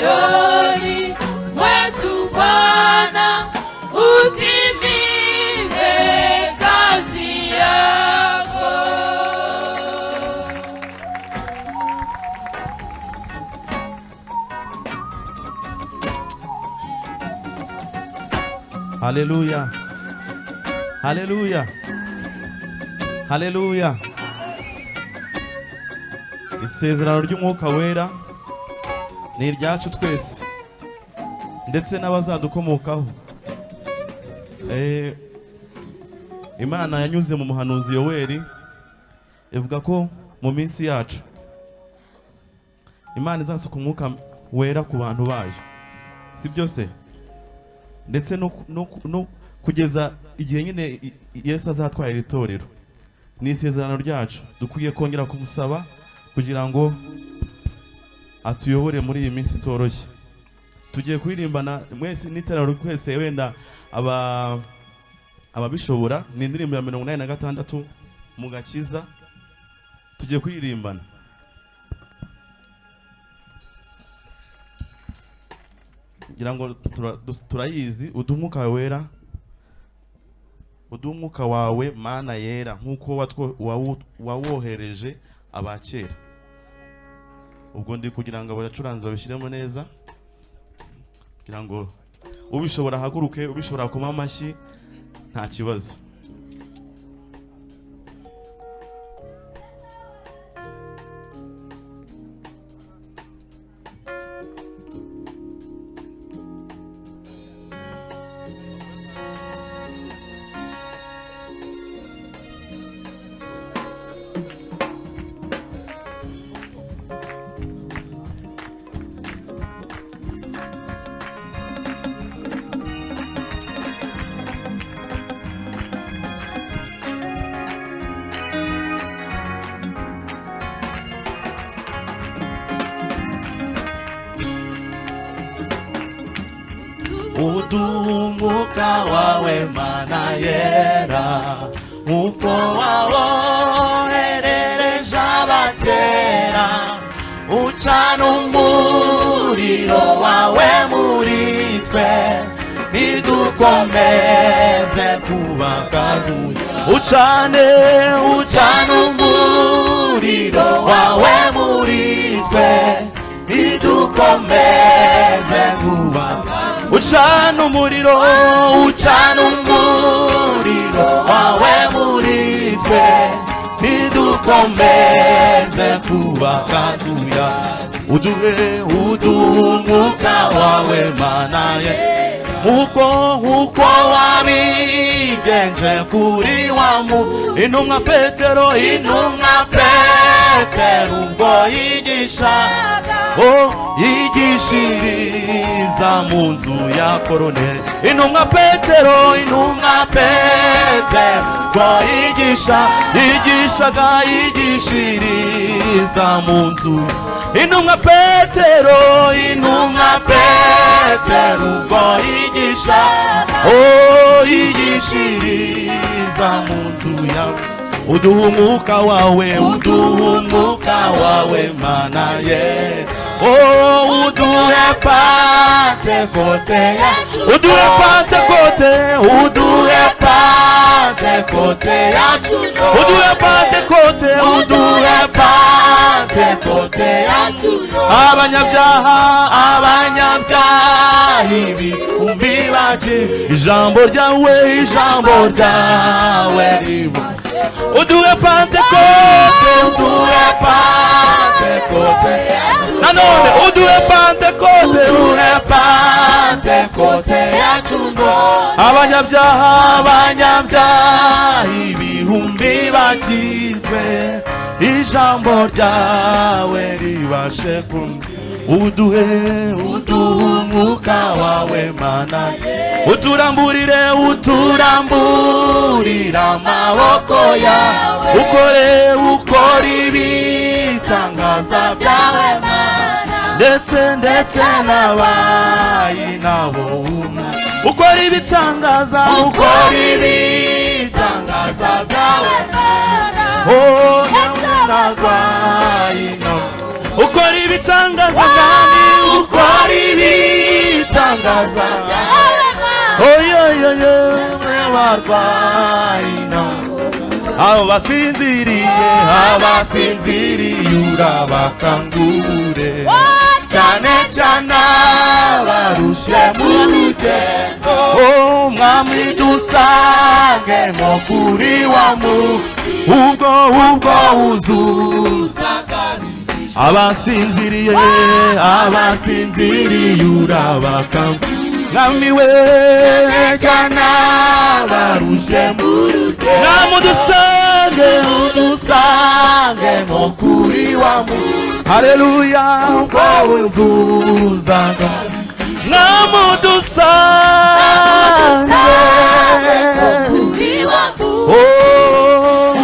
Moyoni mwetu Bwana, utimize kazi yako. Haleluya, haleluya, haleluya. Isezerano ry'Umwuka Wera ni iryacu twese ndetse n'abazadukomokaho. Imana yanyuze mu muhanuzi Yoweri ivuga ko mu minsi yacu Imana izasuka Umwuka Wera ku bantu bayo, si byo se? Ndetse no kugeza igihe nyine Yesu azatwara iri torero. Ni isezerano ryacu, dukwiye kongera kumusaba kugira ngo atuyobore muri iyi minsi itoroshye. Tugiye kuririmbana mwese n'iteraniro twese, wenda ababishobora. Ni indirimbo ya 86 mu gakiza, tugiye kuririmbana. Ngira ngo turayizi. Uduhe Umwuka Wera, uduhe Umwuka wawe Mana yera, nk'uko wawohereje abakera. Ubwo ndi kugira ngo abacuranzi babishyiremo neza, kugira ngo ubishobora ahaguruke, ubishobora akoma amashyi, nta kibazo. Uduhe Umwuka wawe Mana yera, nk'uko wawoherereje abakera, ucana umuriro wawe muri twe, ntidukomeze kubakazuye. Ucane, ucane umuriro wawe muri twe, ntidukomeze kubakazuye. Ucana umuriro, ucana umuriro wawe muri twe, ntidukomeze kubakazuya. Uduhe, uduhe Umwuka wawe Mana ye, nkuko wabigenje kuri wa intumwa Petero, intumwa Petero ubwo yigisha, yigishiriza mu nzu ya Koroneli. Intumwa Petero, intumwa Petero ubwo yigisha, yigishaga, yigishiriza mu nzu. Intumwa Petero, intumwa Petero ubwo yigisha, yigishiriza mu nzu ya. Uduhe Umwuka wawe, uduhe Umwuka wawe Mana ye, uduhe Pantekote, uduhe Pantekote, uduhe Pantekote yacu, uduhe Pantekote, uduhe Pantekote yacu. Abanyabyaha, abanyabyaha ibihumbi bake, ijambo ryawe, ijambo ryawe riba. Uduhe Pantekote, uduhe Pantekote, nanone uduhe Pantekote, uduhe Pantekote yacu. Abanyabyaha, abanyabyaha ibihumbi bakizwe, ijambo ryawe ribashe kumva. Uduhe, uduhe Umwuka wawe Mana, uturamburire, uturamburire amaboko yawe, ukore, ukore ibitangaza byawe Mana, ndetse ndetse n'abayi nabo ukora ibitangaza, ukora ibitangaza byawe Mana, n'abayi nabo ukora ibitangaza, Mwami, ukora Abasaza, oyoyoyo, abarwayi, abasinziriye, abasinziriye urabakangure, cyane cyane abarushye mu rugendo. Oh, Mwami dusange nko kuri wa ubwo ubwo wuzuza abasinziriye, abasinziriye urabakangure, Mwami we, cyane abarushye mu rugendo. Mwami udusange, udusange nko kuri wa haleluya, ubwo wuzuzaga. Mwami udusange,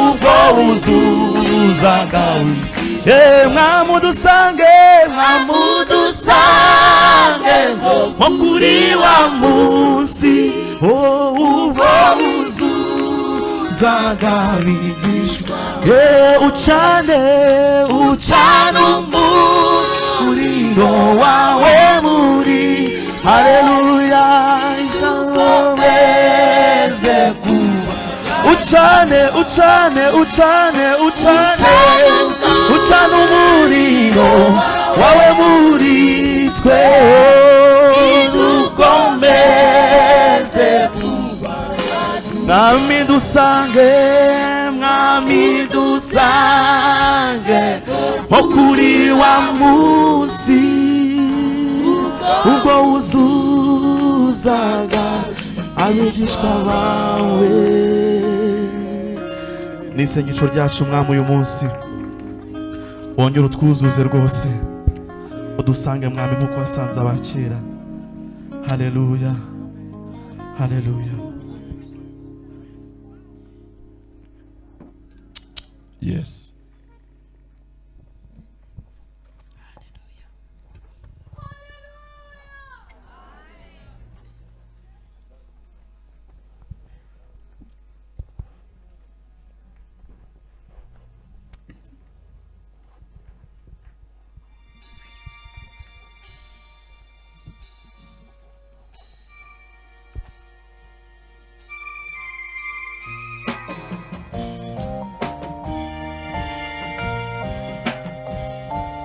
ubwo wuzuzaga. Mwami udusange, Mwami udusange nko kuri wa munsi, ubwo wuzuzaga abigishwa. Ucane, ucane umuriro wawe muri, haleluya, ijambo kuba. Ucane, ucane, ucane, ucane, ucane umuriro wawe muri twe, dukomeze kuba. Mwami dusange, Mwami dusange nko kuri wa munsi, ubwo wuzuzaga abigishwa bawe. Ni isengesho ryacu Mwami uyu munsi, wongere utwuzuze rwose, udusange Mwami nk'uko wasanze abakera. Haleluya, haleluya. Yes.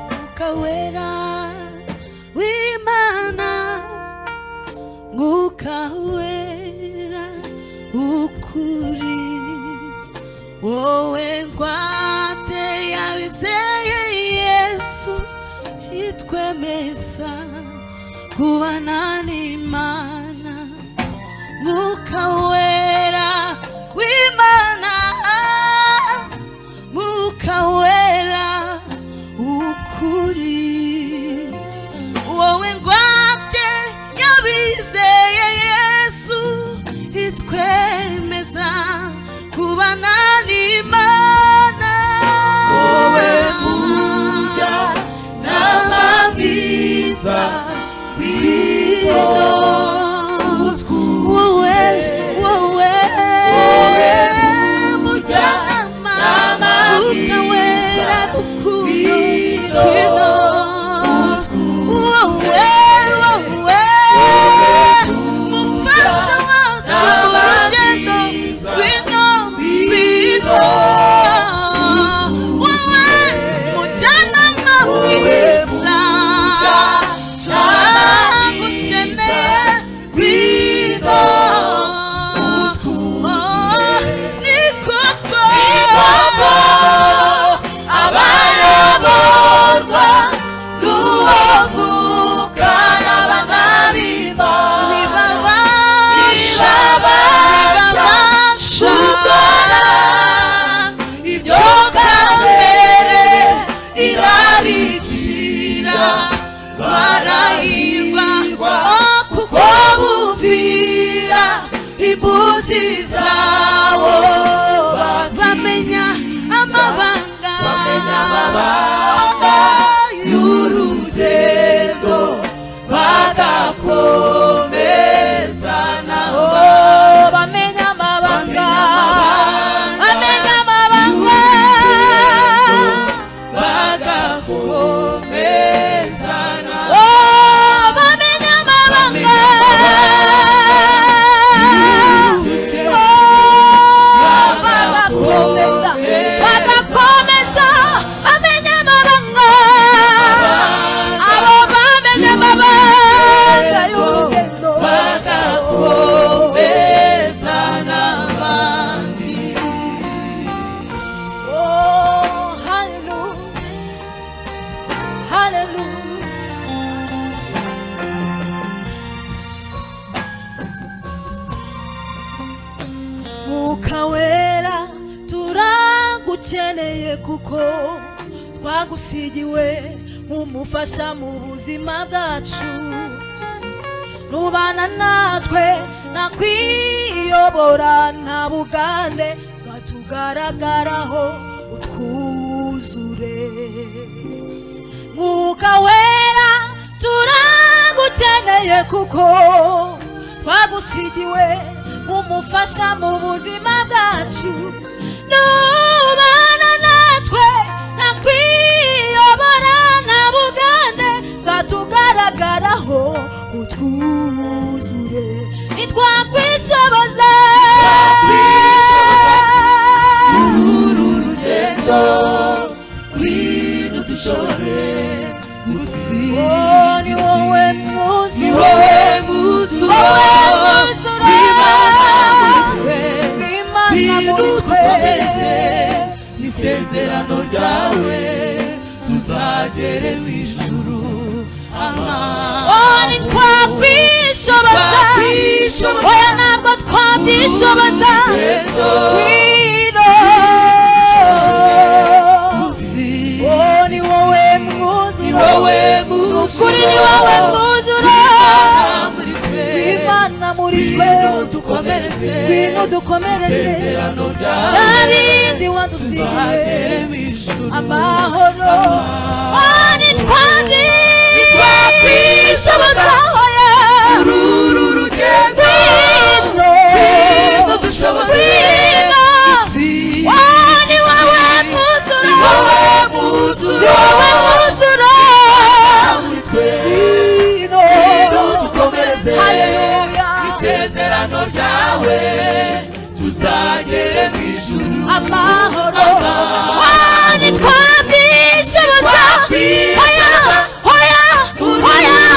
Mwuka w'Imana, Mwuka wera ukuri, wowe ngwate y'abizeye Yesu, itwemeza kubana n'Imana. Mwuka wera w'Imana, Mwuka wera ukuri, wowe ngwate y'abizeye Yesu, itwemeza kubana n'Imana. Wowe mujya nama mwiza, wowe, wowe mujyanama, Mwuka wera rukundo, ngwino. Wowe, wowe mufasha wacu mu rugendo, ngwino, ngwino. Wowe mujyanama mwiza, turagukeneye, ngwino. Ni koko abayoborwa n'uwo Mwuka n'abana b'Imana, ntibabasha, ntibabasha ntibabasha gukora ibyo kamere irarikira, barahirwa, oh, kuko bumvira imbuzi zawo, bamenya amabanga, bamenya amabanga y'urugendo, bagakomeza nabo. Bamenya amabanga, bamenya amabanga, bagakomeza nabo. Oh, bamenya amabanga. Turagukeneye kuko twagusigiwe nk'umufasha mu buzima bwacu. Nubana natwe nakwiyobora nta bugande bwatugaragaraho utwuzure. Mwuka Wera turagukeneye kuko twagusigiwe nk'umufasha mu buzima bwacu. Nubana natwe nakwiyobora nta bugande bwatugaragaraho utwuzure. Nitwakwishoboza uru rugendo, ngwino dushoboze. Oh, ni wowe mwuzuro, Ni wowe mwuzuro w'Imana muri twe, Imana ngwino muri twe. dukomereze n'isezerano ryawe, tuzagere mu ijuru. Oh, nitwakwishoboza, Twakwishoboza. oya ntabwo twabyishoboza. Ngwino, oh, ni wowe Ni mwuzuro, wowe mwuzuro kuri ni wowe mwuzuro w'Imana muri twe, Imana muri twe. ngwino dukomereze Ngwino dukomereze isezerano ryawe, nta bindi wadusigiye tuzagere mu ijuru. Amahoro. Oh, nitwakwishoboza, oya Uru rugendo, ngwino, ngwino dushoboze ngwino. gutsinda Oh, ni wowe mwuzuro, Ni wowe mwuzuro ni wowe mwuzuro muri twe, ngwino, ngwino dukomereze Haleluya. isezerano ryawe, tuzagere mu ijuru. Amahoro. Oh, nitwabyishoboza, oya oya oya.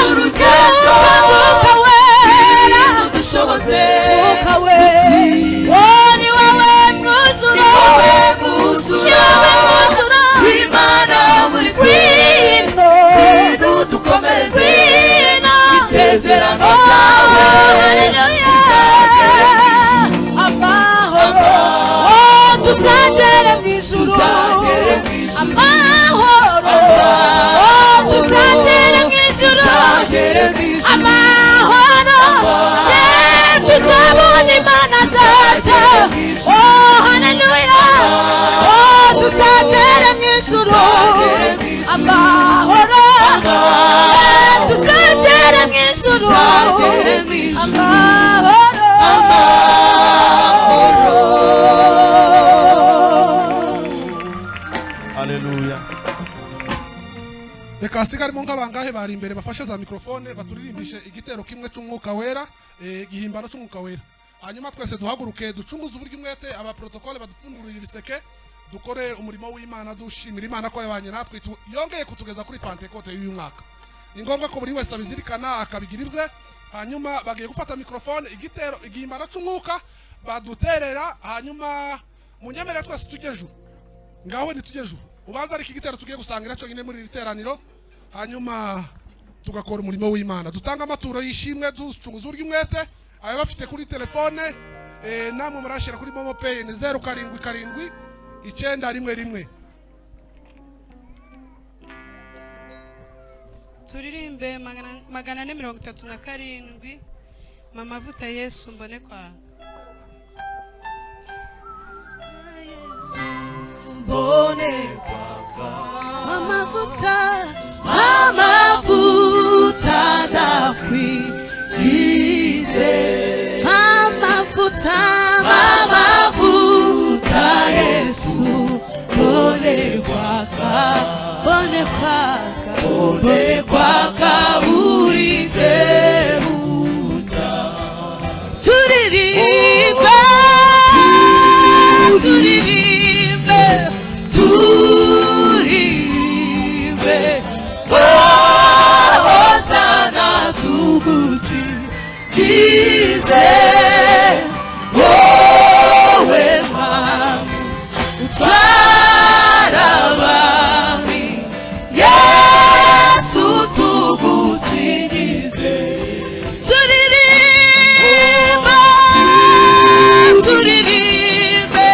Uru rugendo, Mwuka Wera, ngwino dushoboze Mwuka Wera. gutsinda. Oh, ni wowe mwuzuro, Ni wowe mwuzuro ni wowe mwuzuro w'Imana muri twe, ngwino, ngwino dukomereze ngwino. isezerano Oh, ryawe, haleluya. tuzagere mu ijuru. Amahoro. Oh, tuzagere mu ijuru. Tuzagere mu ijuru. Amahoro. Oh, tuzagere mu ijuru. Tuzagere mu ijuru. Amahoro. Yeah, tuzabona Imana Data. Oh, haleluya. Oh, tuzagere mu ijuru. Tuzagere mu ijuru. Amahoro. Yeah, tuzagere mu ijuru. Tuzagere mu ijuru. Amahoro. Haleluya. Reka hasigaremo nk'abangahe bari imbere bafashe za mikorofone, baturirimbishe igitero kimwe cy'Umwuka Wera, igihimbano cy'Umwuka Wera, hanyuma twese duhaguruke ducunguze uburyo umwete, abaprotokole badupfundurire ibiseke, dukore umurimo w'Imana dushimira Imana ko yabanye natwe, yongeye kutugeza kuri Pantekote y'uyu mwaka. Ni ngombwa ko buri wese abizirikana akabigira ibye. Hanyuma bagiye gufata mikorofone, igitero igihimbano cy'umwuka baduterera, hanyuma munyemerere twese tujye juru. Ngaho ntitujye juru, ubanza ariko igitero tugiye gusangira cyonyine muri iri teraniro, hanyuma tugakora umurimo w'Imana, dutanga amaturo y'ishimwe ducunguza uburyo umwete. Ababafite kuri telefone, namwe murashyira kuri MoMo Pay, ni 077911. Turirimbe 437, "Mamavuta Yesu mbone kwaka." Mbone kwaka, amavuta, amavuta ndakwinginze, amavuta, amavuta Yesu mbone kwaka, mbone kwaka, mbone kwaka buri bucya. Turirimbe, turirimbe, turirimbe, Hosana tugusingize, wowe Mwami utwara abami, Yesu tugusingize. Turirimbe, turirimbe,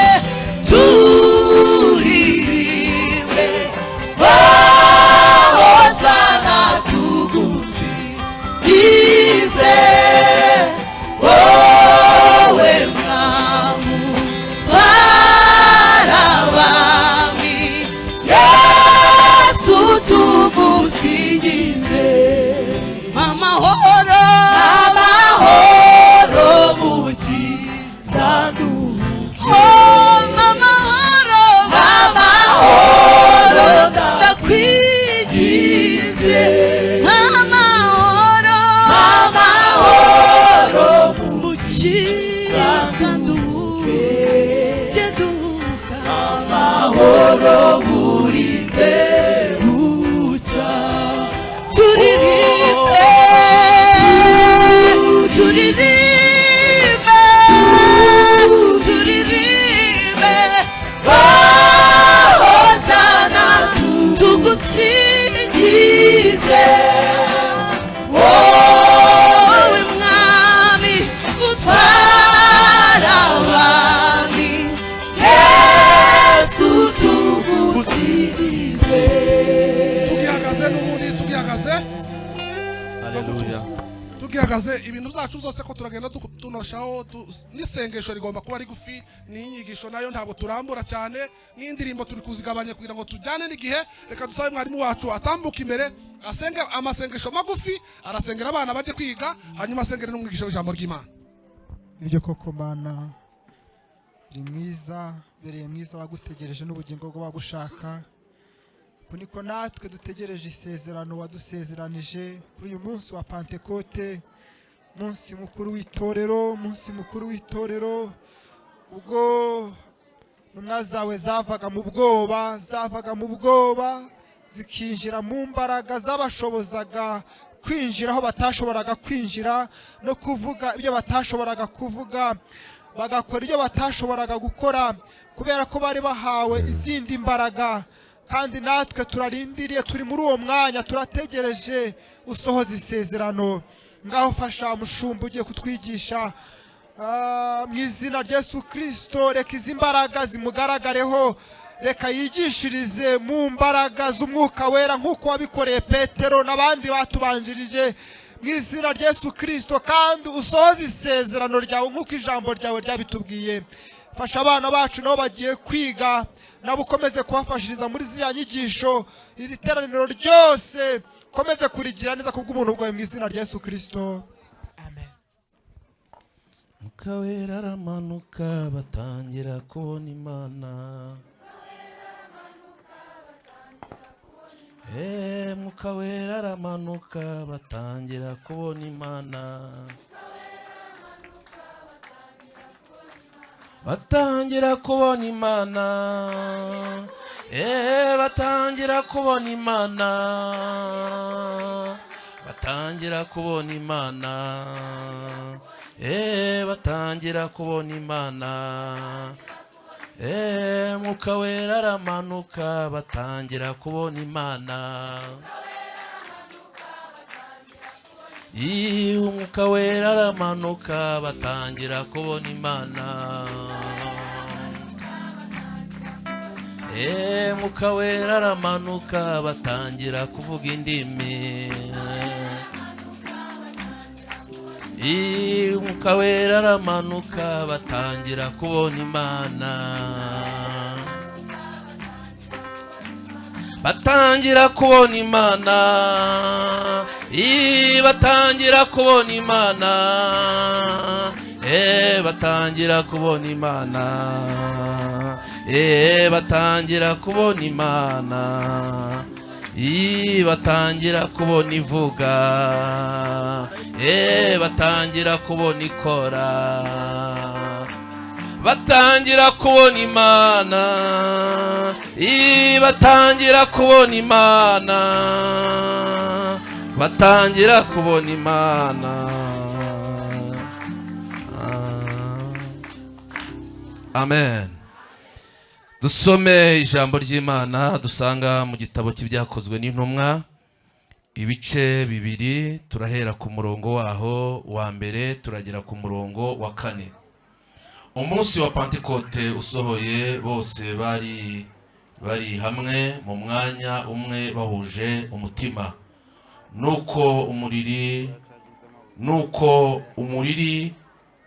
Tugihagaze, ibintu byacu byose ko turagenda tunoshaho, n'isengesho rigomba kuba rigufi, n'inyigisho nayo ntabwo turambura cyane, n'indirimbo turi kuzigabanya kugira ngo tujyane n'igihe. Reka dusabe mwarimu wacu atambuka imbere, asenge amasengesho magufi, arasengera abana bajye kwiga, hanyuma asengere n'umwigisha w'ijambo ry'Imana. Ibyo koko, Mana, uri mwiza, ubereye mwiza wagutegereje n'ubugingo bw'abagushaka. Uku niko natwe dutegereje isezerano wadusezeranije kuri uyu munsi wa Pantekote, munsi mukuru w'itorero, munsi mukuru w'itorero, ubwo intumwa zawe zavaga mu bwoba, zavaga mu bwoba zikinjira mu mbaraga zabashobozaga kwinjira aho batashoboraga kwinjira, no kuvuga ibyo batashoboraga kuvuga, bagakora ibyo batashoboraga gukora, kubera ko bari bahawe izindi mbaraga. Kandi natwe turarindiriye, turi muri uwo mwanya, turategereje usohoza isezerano. Ngaho fasha mushumba ugiye kutwigisha. Mu izina rya Yesu Kirisito, reka izi mbaraga zimugaragareho, reka yigishirize mu mbaraga z'Umwuka Wera nk'uko wabikoreye Petero n'abandi batubanjirije, mu izina rya Yesu Kirisito. Kandi usohoze isezerano ryawe nk'uko ijambo ryawe ryabitubwiye. Fasha abana bacu nabo bagiye kwiga, nabo ukomeze kubafashiriza muri ziriya nyigisho. Iri teraniro ryose ukomeze kurigira neza kubw'ubuntu bwawe, mu izina rya Yesu Kirisito, amen. Mwuka Wera aramanuka, batangira kubona Imana. Mwuka Wera aramanuka, batangira kubona Imana, batangira kubona Imana. Batangira kubona Imana, batangira kubona Imana. Batangira kubona Imana. Mwuka Wera aramanuka, batangira kubona Imana. Umwuka Wera aramanuka, batangira kubona Imana. Mwuka Wera aramanuka, batangira kuvuga indimi. Umwuka Wera aramanuka, batangira kubona Imana, batangira kubona Imana. Batangira kubona Imana. Batangira kubona Imana. Batangira kubona Imana. Batangira kubona ivuga. Batangira kubona ikora, batangira kubona Imana. Batangira kubona Imana, batangira kubona Imana. Amen. Dusome ijambo ry'Imana dusanga mu gitabo cy'Ibyakozwe n'Intumwa, ibice 2, turahera ku murongo waho wa mbere turagera ku murongo wa 4. Umunsi wa Pantekote usohoye, bose bari bari hamwe mu mwanya umwe bahuje umutima. Nuko umuriri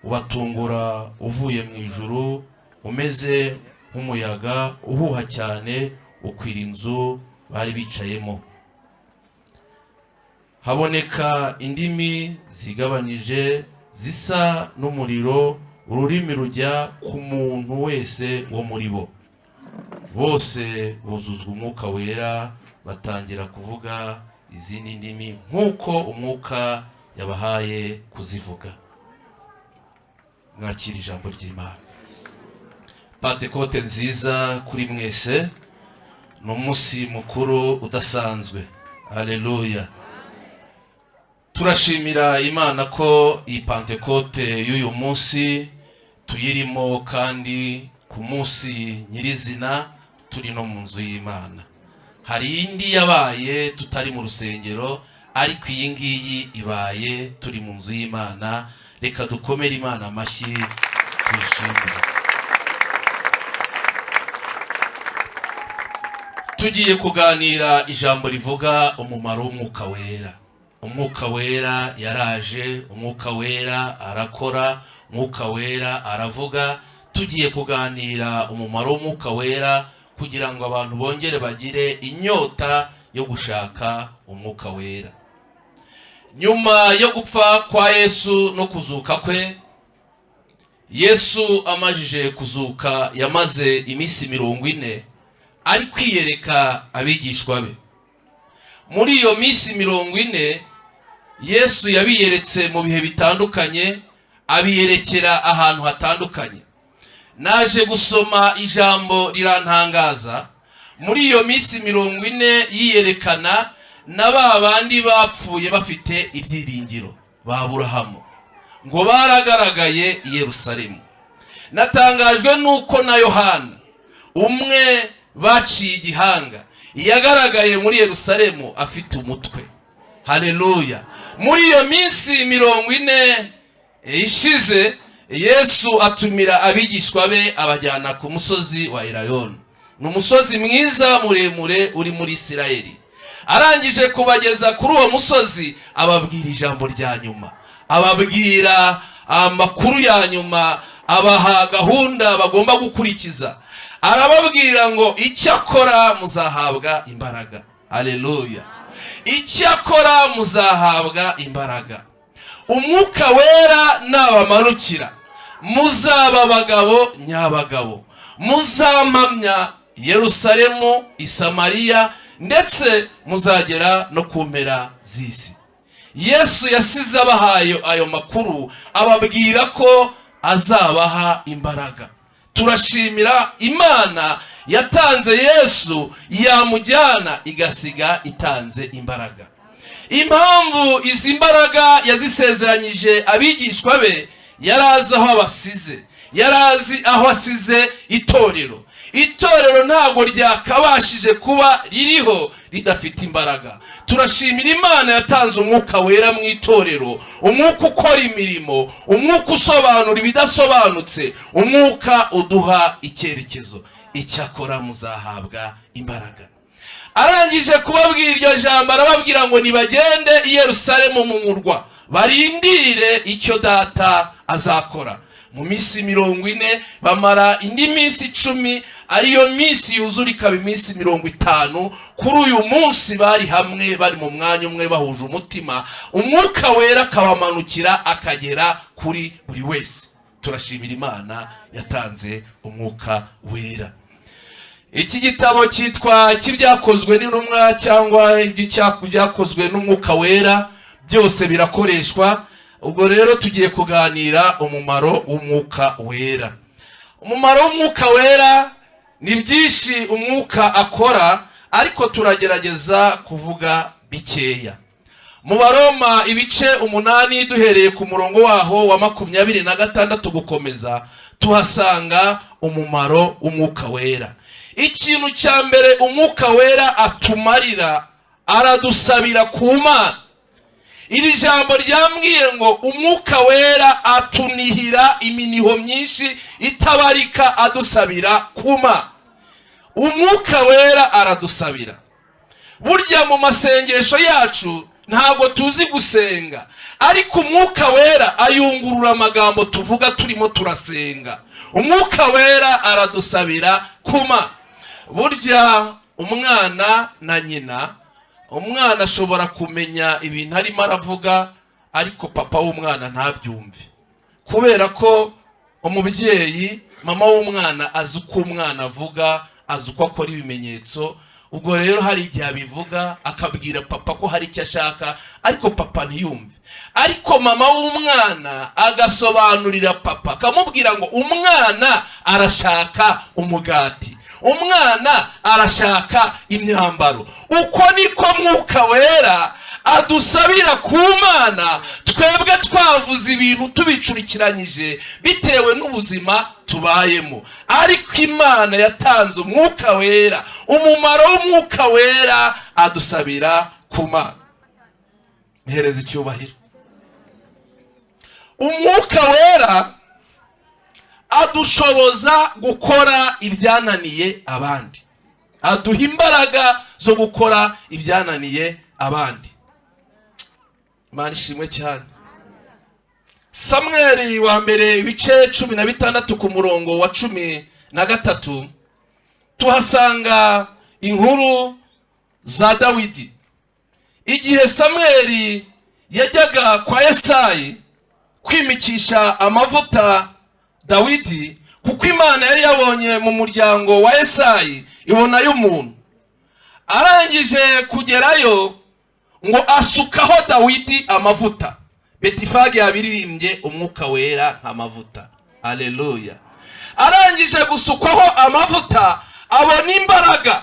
ubatungura uvuye mu ijuru, umeze nk'umuyaga uhuha cyane, ukwira inzu bari bicayemo. Haboneka indimi zigabanije zisa n'umuriro, ururimi rujya ku muntu wese wo muri bo. Bose buzuzwa Umwuka Wera, batangira kuvuga izindi ndimi nk'uko Umwuka yabahaye kuzivuga. Mwakira ijambo ry'Imana. Pantekote nziza kuri mwese, ni umunsi mukuru udasanzwe. Haleluya. Turashimira Imana ko iyi Pantekote y'uyu munsi tuyirimo, kandi ku munsi nyirizina turi no mu nzu y'Imana. Hari indi yabaye tutari mu rusengero, ariko iyi ngiyi ibaye turi mu nzu y'Imana. Reka dukomere Imana amashyi twishimire. Tugiye kuganira ijambo rivuga umumaro w'Umwuka Wera. Umwuka Wera yaraje, Umwuka Wera arakora, Umwuka Wera aravuga. Tugiye kuganira umumaro w'Umwuka Wera kugira ngo abantu bongere bagire inyota yo gushaka Umwuka Wera. Nyuma yo gupfa kwa Yesu no kuzuka kwe, Yesu amajije kuzuka yamaze iminsi 40 ari kwiyereka abigishwa be. Muri iyo minsi 40 Yesu yabiyeretse mu bihe bitandukanye, abiyerekera ahantu hatandukanye. Naje gusoma ijambo rirantangaza. Muri iyo minsi 40 yiyerekana na ba bandi bapfuye bafite ibyiringiro ba Aburahamu, ngo baragaragaye i Yerusalemu. Natangajwe nuko na Yohana umwe baciye igihanga yagaragaye muri Yerusalemu afite umutwe. Haleluya! Muri iyo minsi 40 ishize, Yesu atumira abigishwa be abajyana ku musozi wa Elayono. Ni umusozi mwiza muremure uri muri Isirayeli. Arangije kubageza kuri uwo musozi, ababwira ijambo rya nyuma, ababwira amakuru ya nyuma, abaha gahunda bagomba gukurikiza. Arababwira ngo icyakora muzahabwa imbaraga. Haleluya! Icyakora muzahabwa imbaraga, Umwuka Wera nabamanukira, muzaba abagabo nyabagabo, muzampamya Yerusalemu, Isamariya, ndetse muzagera no ku mpera z'isi. Yesu yasize abahaye ayo makuru, ababwira ko azabaha imbaraga. Turashimira Imana yatanze Yesu, yamujyana igasiga itanze imbaraga. Impamvu izi mbaraga yazisezeranyije abigishwa be, yari azi aho abasize, yari azi aho asize itorero. Itorero ntabwo ryakabashije kuba ririho ridafite imbaraga. Turashimira Imana yatanze Umwuka Wera mu itorero, umwuka ukora imirimo, umwuka usobanura ibidasobanutse, umwuka uduha icyerekezo. Icyakora muzahabwa imbaraga. Arangije kubabwira iryo jambo, arababwira ngo nibagende i Yerusalemu mu murwa, barindire icyo Data azakora. Mu minsi 40 bamara indi minsi 10, ariyo minsi yuzura ikaba iminsi 50. Kuri uyu munsi bari hamwe, bari mu mwanya umwe, bahuje umutima, Umwuka Wera akabamanukira akagera kuri buri wese. Turashimira Imana yatanze Umwuka Wera. Iki gitabo cyitwa cy'Ibyakozwe n'Intumwa cyangwa Ibyakozwe n'Umwuka Wera, byose birakoreshwa. Ubwo rero tugiye kuganira umumaro w'Umwuka Wera. Umumaro w'Umwuka Wera ni byinshi umwuka akora, ariko turagerageza kuvuga bikeya. Mu Baroma ibice 8, duhereye ku murongo waho wa 26 gukomeza, tuhasanga umumaro w'Umwuka Wera. Ikintu cya mbere Umwuka Wera atumarira, aradusabira ku Mana. Iri jambo ryambwiye ngo Umwuka Wera atunihira iminiho myinshi itabarika adusabira ku Mana. Umwuka Wera aradusabira. Burya mu masengesho yacu ntabwo tuzi gusenga, ariko Umwuka Wera ayungurura amagambo tuvuga turimo turasenga. Umwuka Wera aradusabira ku Mana. Burya umwana na nyina, umwana ashobora kumenya ibintu arimo aravuga, ariko papa w'umwana ntabyumve, kubera ko umubyeyi, mama w'umwana, azi uko umwana avuga, azi uko akora ibimenyetso. Ubwo rero hari igihe abivuga akabwira papa ko hari icyo ashaka, ariko papa ntiyumve. Ariko mama w'umwana agasobanurira papa, akamubwira ngo umwana arashaka umugati, umwana arashaka imyambaro. Uko niko Mwuka Wera adusabira ku Mana, twebwe twavuze ibintu tubicurikiranyije bitewe n'ubuzima tubayemo, ariko Imana yatanze Umwuka Wera. Umumaro w'Umwuka Wera, adusabira ku Mana. Mpereza icyubahiro. Umwuka Wera adushoboza gukora ibyananiye abandi, aduha imbaraga zo gukora ibyananiye abandi. Imana ishimwe cyane. Samweli wa mbere ibice 16 ku murongo wa 13, tuhasanga inkuru za Dawidi. Igihe Samweli yajyaga kwa Yesayi kwimikisha amavuta Dawidi, kuko Imana yari yabonye mu muryango wa Yesayi ibonayo umuntu. Arangije kugerayo ngo asukaho Dawidi amavuta. Betifage yabiririmbye umwuka wera nk'amavuta. Haleluya. Arangije gusukwaho amavuta abona imbaraga.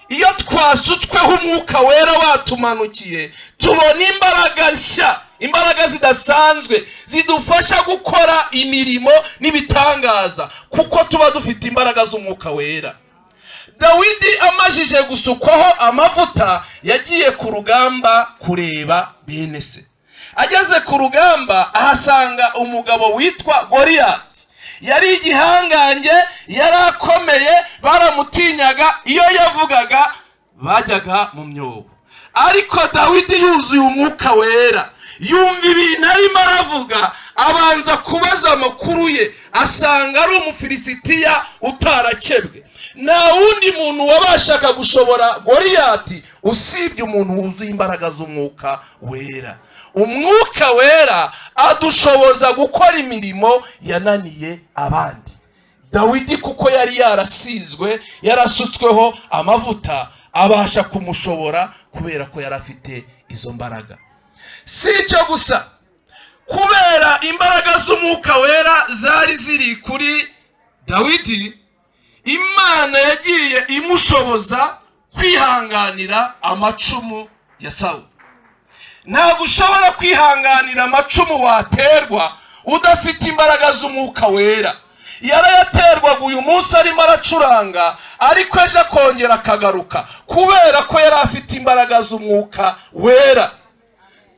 Iyo twasutsweho umwuka wera watumanukiye, tubona imbaraga nshya, imbaraga zidasanzwe zidufasha gukora imirimo n'ibitangaza, kuko tuba dufite imbaraga z'umwuka wera. Dawidi amajije gusukwaho amavuta yagiye ku rugamba kureba bene se. Ageze ku rugamba ahasanga umugabo witwa Goliyati. Yari igihangange, yari akomeye, baramutinyaga, iyo yavugaga bajyaga mu myobo. Ariko Dawidi yuzuye umwuka wera, yumva ibintu arimo aravuga, abanza kubaza amakuru ye, asanga ari Umufilisitiya utarakebwe. Nta wundi muntu wabashaga gushobora Goliyati usibye umuntu wuzuye imbaraga z'umwuka wera. Umwuka wera adushoboza gukora imirimo yananiye abandi. Dawidi kuko yari yarasizwe, yarasutsweho amavuta, abasha kumushobora kubera ko yari afite izo mbaraga. Si icyo gusa, kubera imbaraga z'umwuka wera zari ziri kuri Dawidi, Imana yagiye imushoboza kwihanganira amacumu ya Sawuli. Ntabwo ushobora kwihanganira amacumu waterwa udafite imbaraga z'umwuka wera. Yarayaterwaga uyu munsi arimo aracuranga, ariko ejo akongera akagaruka, kubera ko yari afite imbaraga z'umwuka wera.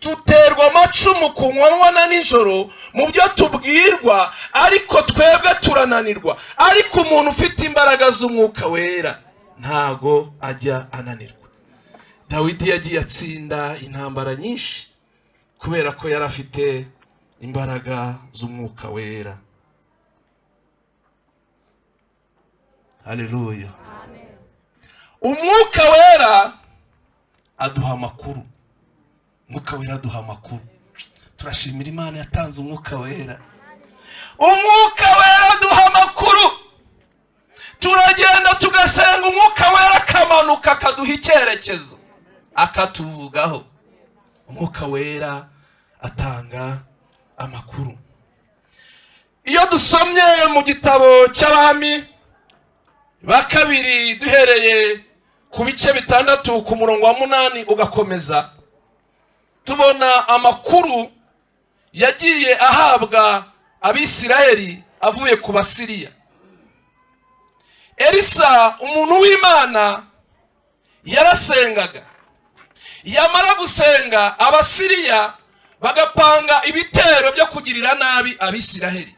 Duterwa amacumu ku manywa na nijoro mu byo tubwirwa, ariko twebwe turananirwa. Ariko umuntu ufite imbaraga z'umwuka wera ntago ajya ananirwa. Dawidi yagiye atsinda intambara nyinshi kubera ko yari afite imbaraga z'umwuka wera. Haleluya. Umwuka wera aduha amakuru. Umwuka wera aduha amakuru. Turashimira Imana yatanze umwuka wera. Umwuka wera aduha amakuru. Turagenda tugasenga, umwuka wera akamanuka akaduha icyerekezo, akatuvugaho. Umwuka wera atanga amakuru. Iyo dusomye mu gitabo cy'Abami ba kabiri duhereye ku bice 6 ku murongo wa 8 ugakomeza, tubona amakuru yagiye ahabwa Abisiraheli avuye ku Basiriya. Elisa umuntu w'Imana yarasengaga. Yamara gusenga Abasiriya bagapanga ibitero byo kugirira nabi Abisiraheli.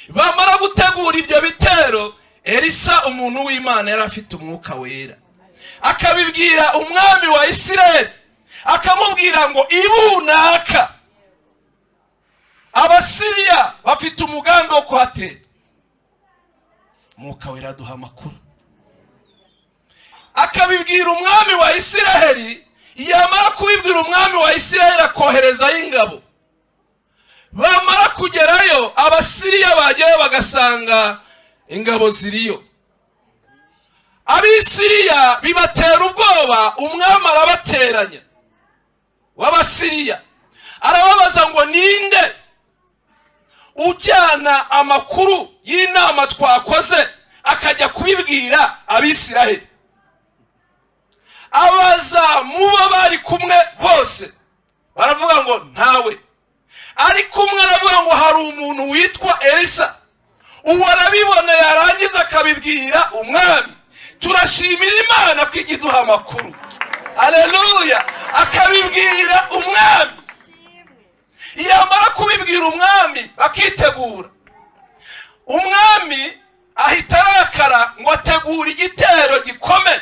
Bamara gutegura ibyo bitero, Elisa umuntu w'Imana yari afite umwuka wera, akabibwira umwami wa Isiraheli, akamubwira ngo ibunaka Abasiriya bafite umugambi wo kuhatera. Umwuka wera aduha amakuru. Akabibwira umwami wa Isiraheli. Yamara kubibwira umwami wa Isiraheli akoherezayo ingabo. Bamara kugerayo Abasiriya bagerayo bagasanga ingabo ziriyo. Abisiriya bibatera ubwoba, umwami arabateranya w'Abasiriya, arababaza ngo ninde ujyana amakuru y'inama twakoze akajya kubibwira Abisiraheli. Abaza mubo bari kumwe bose, baravuga ngo ntawe. Ariko umwe aravuga ngo hari umuntu witwa Elisa, uwo arabibona yarangiza akabibwira umwami. Turashimira Imana ko ijya iduha amakuru. Haleluya. Akabibwira umwami. Yamara kubibwira umwami bakitegura. Umwami ahita arakara ngo ategura igitero gikomeye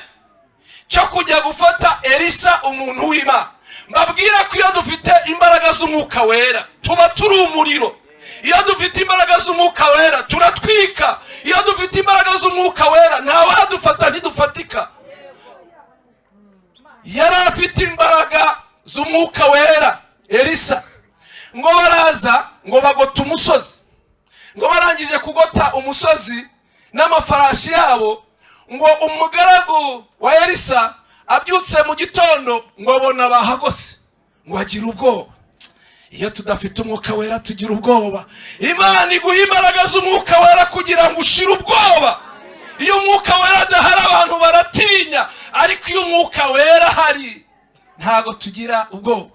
cyo kujya gufata Elisa umuntu w'Imana. Mbabwira ko iyo dufite imbaraga z'umwuka wera tuba turi umuriro. Iyo dufite imbaraga z'umwuka wera turatwika. Iyo dufite imbaraga z'umwuka wera ntawadufata, ntidufatika. Yari afite imbaraga z'umwuka wera Elisa. Ngo baraza ngo bagota umusozi, ngo barangije kugota umusozi n'amafarashi yabo, ngo umugaragu wa Elisa abyutse mu gitondo ngo abona bahagose, ngo agire ubwoba. Iyo tudafite umwuka wera tugira ubwoba. Imana iguha imbaraga z'umwuka wera kugira ngo ushire ubwoba. Iyo umwuka wera adahari abantu baratinya, ariko iyo umwuka wera ahari ntago tugira ubwoba.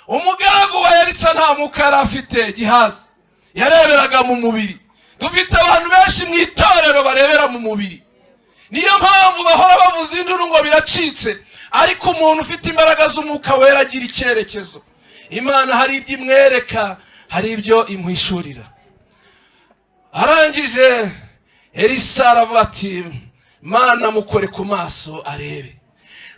Umugaragu wa Elisa nta mwuka yari afite, Gihazi yareberaga mu mubiri. Dufite abantu benshi mu itorero barebera mu mubiri, niyo mpamvu bahora bavuza induru ngo biracitse. Ariko umuntu ufite imbaraga z'umwuka wera agira icyerekezo. Imana hari ibyo imwereka, hari ibyo imuhishurira. Arangije Elisa aravuga ati Mana mukore ku maso arebe.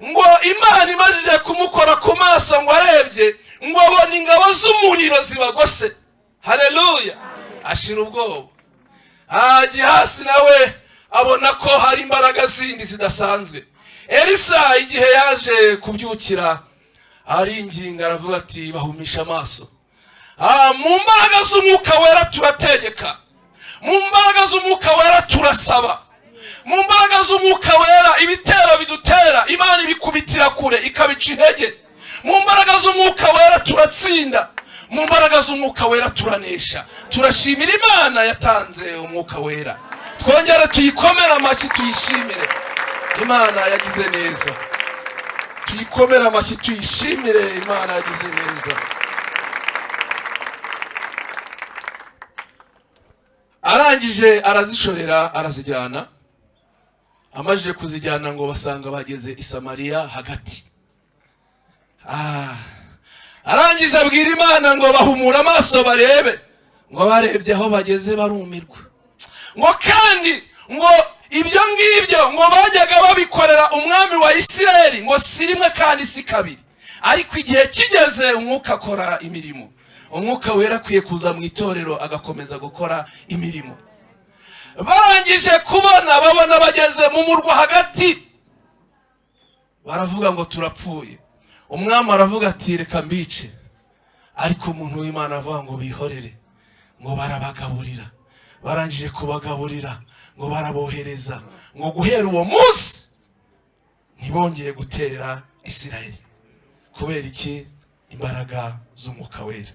Ngo Imana imajije kumukora ku maso ngo arebye, ngo abona ingabo z'umuriro zibagose. Haleluya! Ashira ubwoba. Gihasi nawe abona ko hari imbaraga zindi zidasanzwe. Elisa igihe yaje kubyukira aringinga aravuga ati bahumisha amaso. Mu mbaraga z'umwuka wera turategeka, mu mbaraga z'umwuka wera turasaba, mu mbaraga z'umwuka wera ibitero bidutera Imana ibikubitira kure ikabica intege. Mu mbaraga z'umwuka wera turatsinda, mu mbaraga z'umwuka wera turanesha. Turashimira Imana yatanze umwuka wera, twongere tuyikomere amashyi tuyishimire. Imana yagize neza, tuyikomere amashyi tuyishimire. Imana yagize neza. Arangije arazishorera arazijyana. Amajije kuzijyana ngo basanga bageze i Samariya hagati. Arangije abwira Imana ngo bahumura amaso barebe, ngo barebye aho bageze barumirwa. Ngo kandi ngo ibyo ngibyo ngo bajyaga babikorera umwami wa Isirayeli ngo si rimwe kandi si kabiri, ariko igihe kigeze umwuka akora imirimo. Umwuka wera akwiye kuza mu itorero agakomeza gukora imirimo. Barangije kubona babona bageze mu murwa hagati, baravuga ngo turapfuye. Umwami aravuga ati reka mbice, ariko umuntu w'Imana avuga ngo bihorere. Ngo barabagaburira, barangije kubagaburira ngo barabohereza. Ngo guhera uwo munsi ntibongeye gutera Isirayeli. Kubera iki? Imbaraga z'umwuka wera.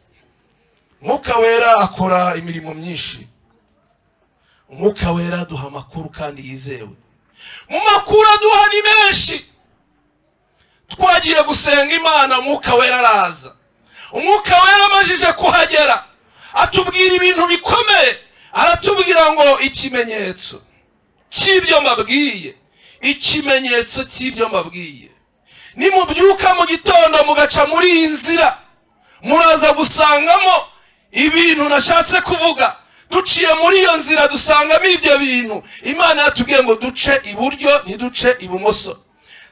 Umwuka wera akora imirimo myinshi. Umwuka wera aduha amakuru kandi yizewe. Mu makuru aduha ni menshi. Twagiye gusenga Imana, umwuka wera araza. Umwuka wera amajije kuhagera atubwira ibintu bikomeye. Aratubwira ngo ikimenyetso cy'ibyo mbabwiye, ikimenyetso cy'ibyo mbabwiye, nimubyuka mu gitondo mugaca muri iyi nzira muraza gusangamo ibintu nashatse kuvuga. Duciye muri iyo nzira dusangamo ibyo bintu. Imana yatubwiye ngo duce iburyo ntiduce ibumoso.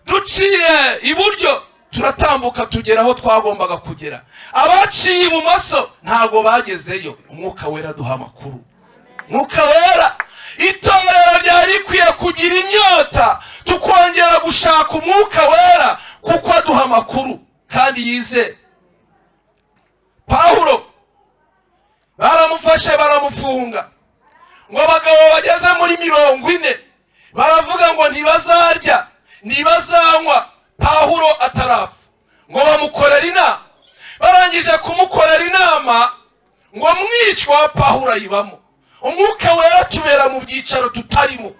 Duciye iburyo turatambuka tugera aho twagombaga kugera. Abaciye ibumoso ntago bagezeyo. Umwuka wera duha amakuru. Umwuka wera, itorero ryari rikwiye kugira inyota tukongera gushaka umwuka wera kuko aduha amakuru kandi yize. Pawulo baramufashe baramufunga, ngo abagabo bageze muri 40 baravuga ngo ntibazarya ntibazanywa Pawulo atarapfa. Ngo bamukorera inama. Barangije kumukorera inama ngo mwicwa Pawulo ayibamo. Umwuka wera tubera mu byicaro tutarimo,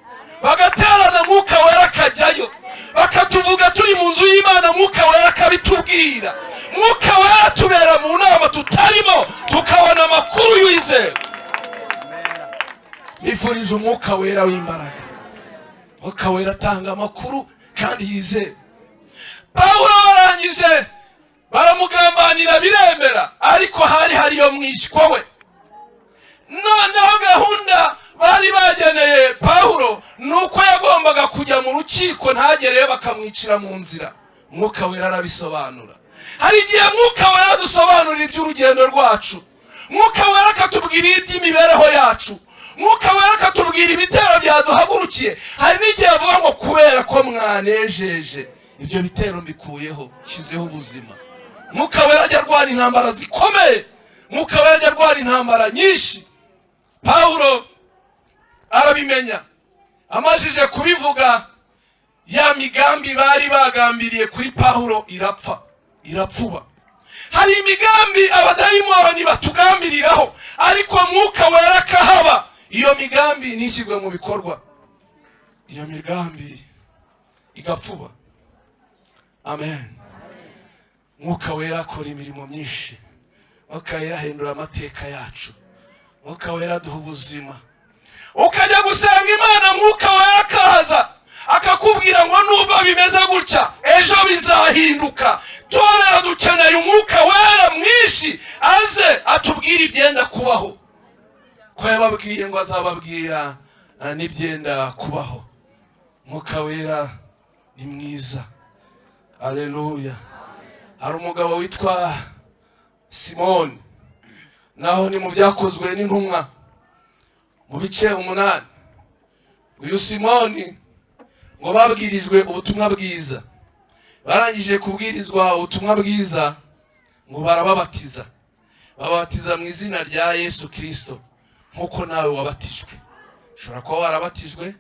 bagaterana umwuka wera akajyayo, bakatuvuga turi mu nzu y'Imana, umwuka wera akabitubwira. Umwuka wera tubera mu nama tutarimo, tukabona amakuru yizewe. Nifurije umwuka wera w'imbaraga. Umwuka wera atanga amakuru kandi yizewe. Pawulo barangije baramugambanira biremera, ariko hari hariyo mwishywa we. Noneho gahunda bari bageneye Pawulo nuko yagombaga kujya mu rukiko ntagereyo bakamwicira mu nzira. Umwuka wera arabisobanura. Hari igihe Mwuka Wera dusobanurira iby'urugendo rwacu, Mwuka Wera akatubwira iby'imibereho yacu, Mwuka Wera akatubwira ibitero byaduhagurukiye. Hari n'igihe avuga ngo kubera ko mwanejeje, ibyo bitero mbikuyeho, nshyizeho ubuzima. Mwuka Wera ajya arwana intambara zikomeye, Mwuka Wera ajya arwana intambara nyinshi. Pawulo arabimenya, amajije kubivuga, ya migambi bari bagambiriye kuri Pawulo irapfa, irapfuba. Hari imigambi abadayimoni batugambiriraho, ariko Mwuka Wera akahaba, iyo migambi ntishyirwe mu bikorwa, iyo migambi igapfuba. Amen. Mwuka Wera akora imirimo myinshi. Mwuka Wera ahindura amateka yacu. Mwuka Wera aduha ubuzima. Ukajya gusenga Imana, Mwuka Wera akaza akakubwira ngo nubwo bimeze gutya, ejo bizahinduka. Torero, dukeneye Umwuka Wera mwinshi, aze atubwire ibyenda kubaho, ko yababwiye ngo azababwira n'ibyenda kubaho. Mwuka Wera ni mwiza. Aleluya. Hari umugabo witwa Simoni, naho ni mu Byakozwe n'Intumwa mu bice 8. Uyu Simoni ngo babwirijwe ubutumwa bwiza, barangije kubwirizwa ubutumwa bwiza ngo barababatiza, babatiza mu izina rya Yesu Kirisito, nk'uko nawe wabatijwe. Ushobora kuba warabatijwe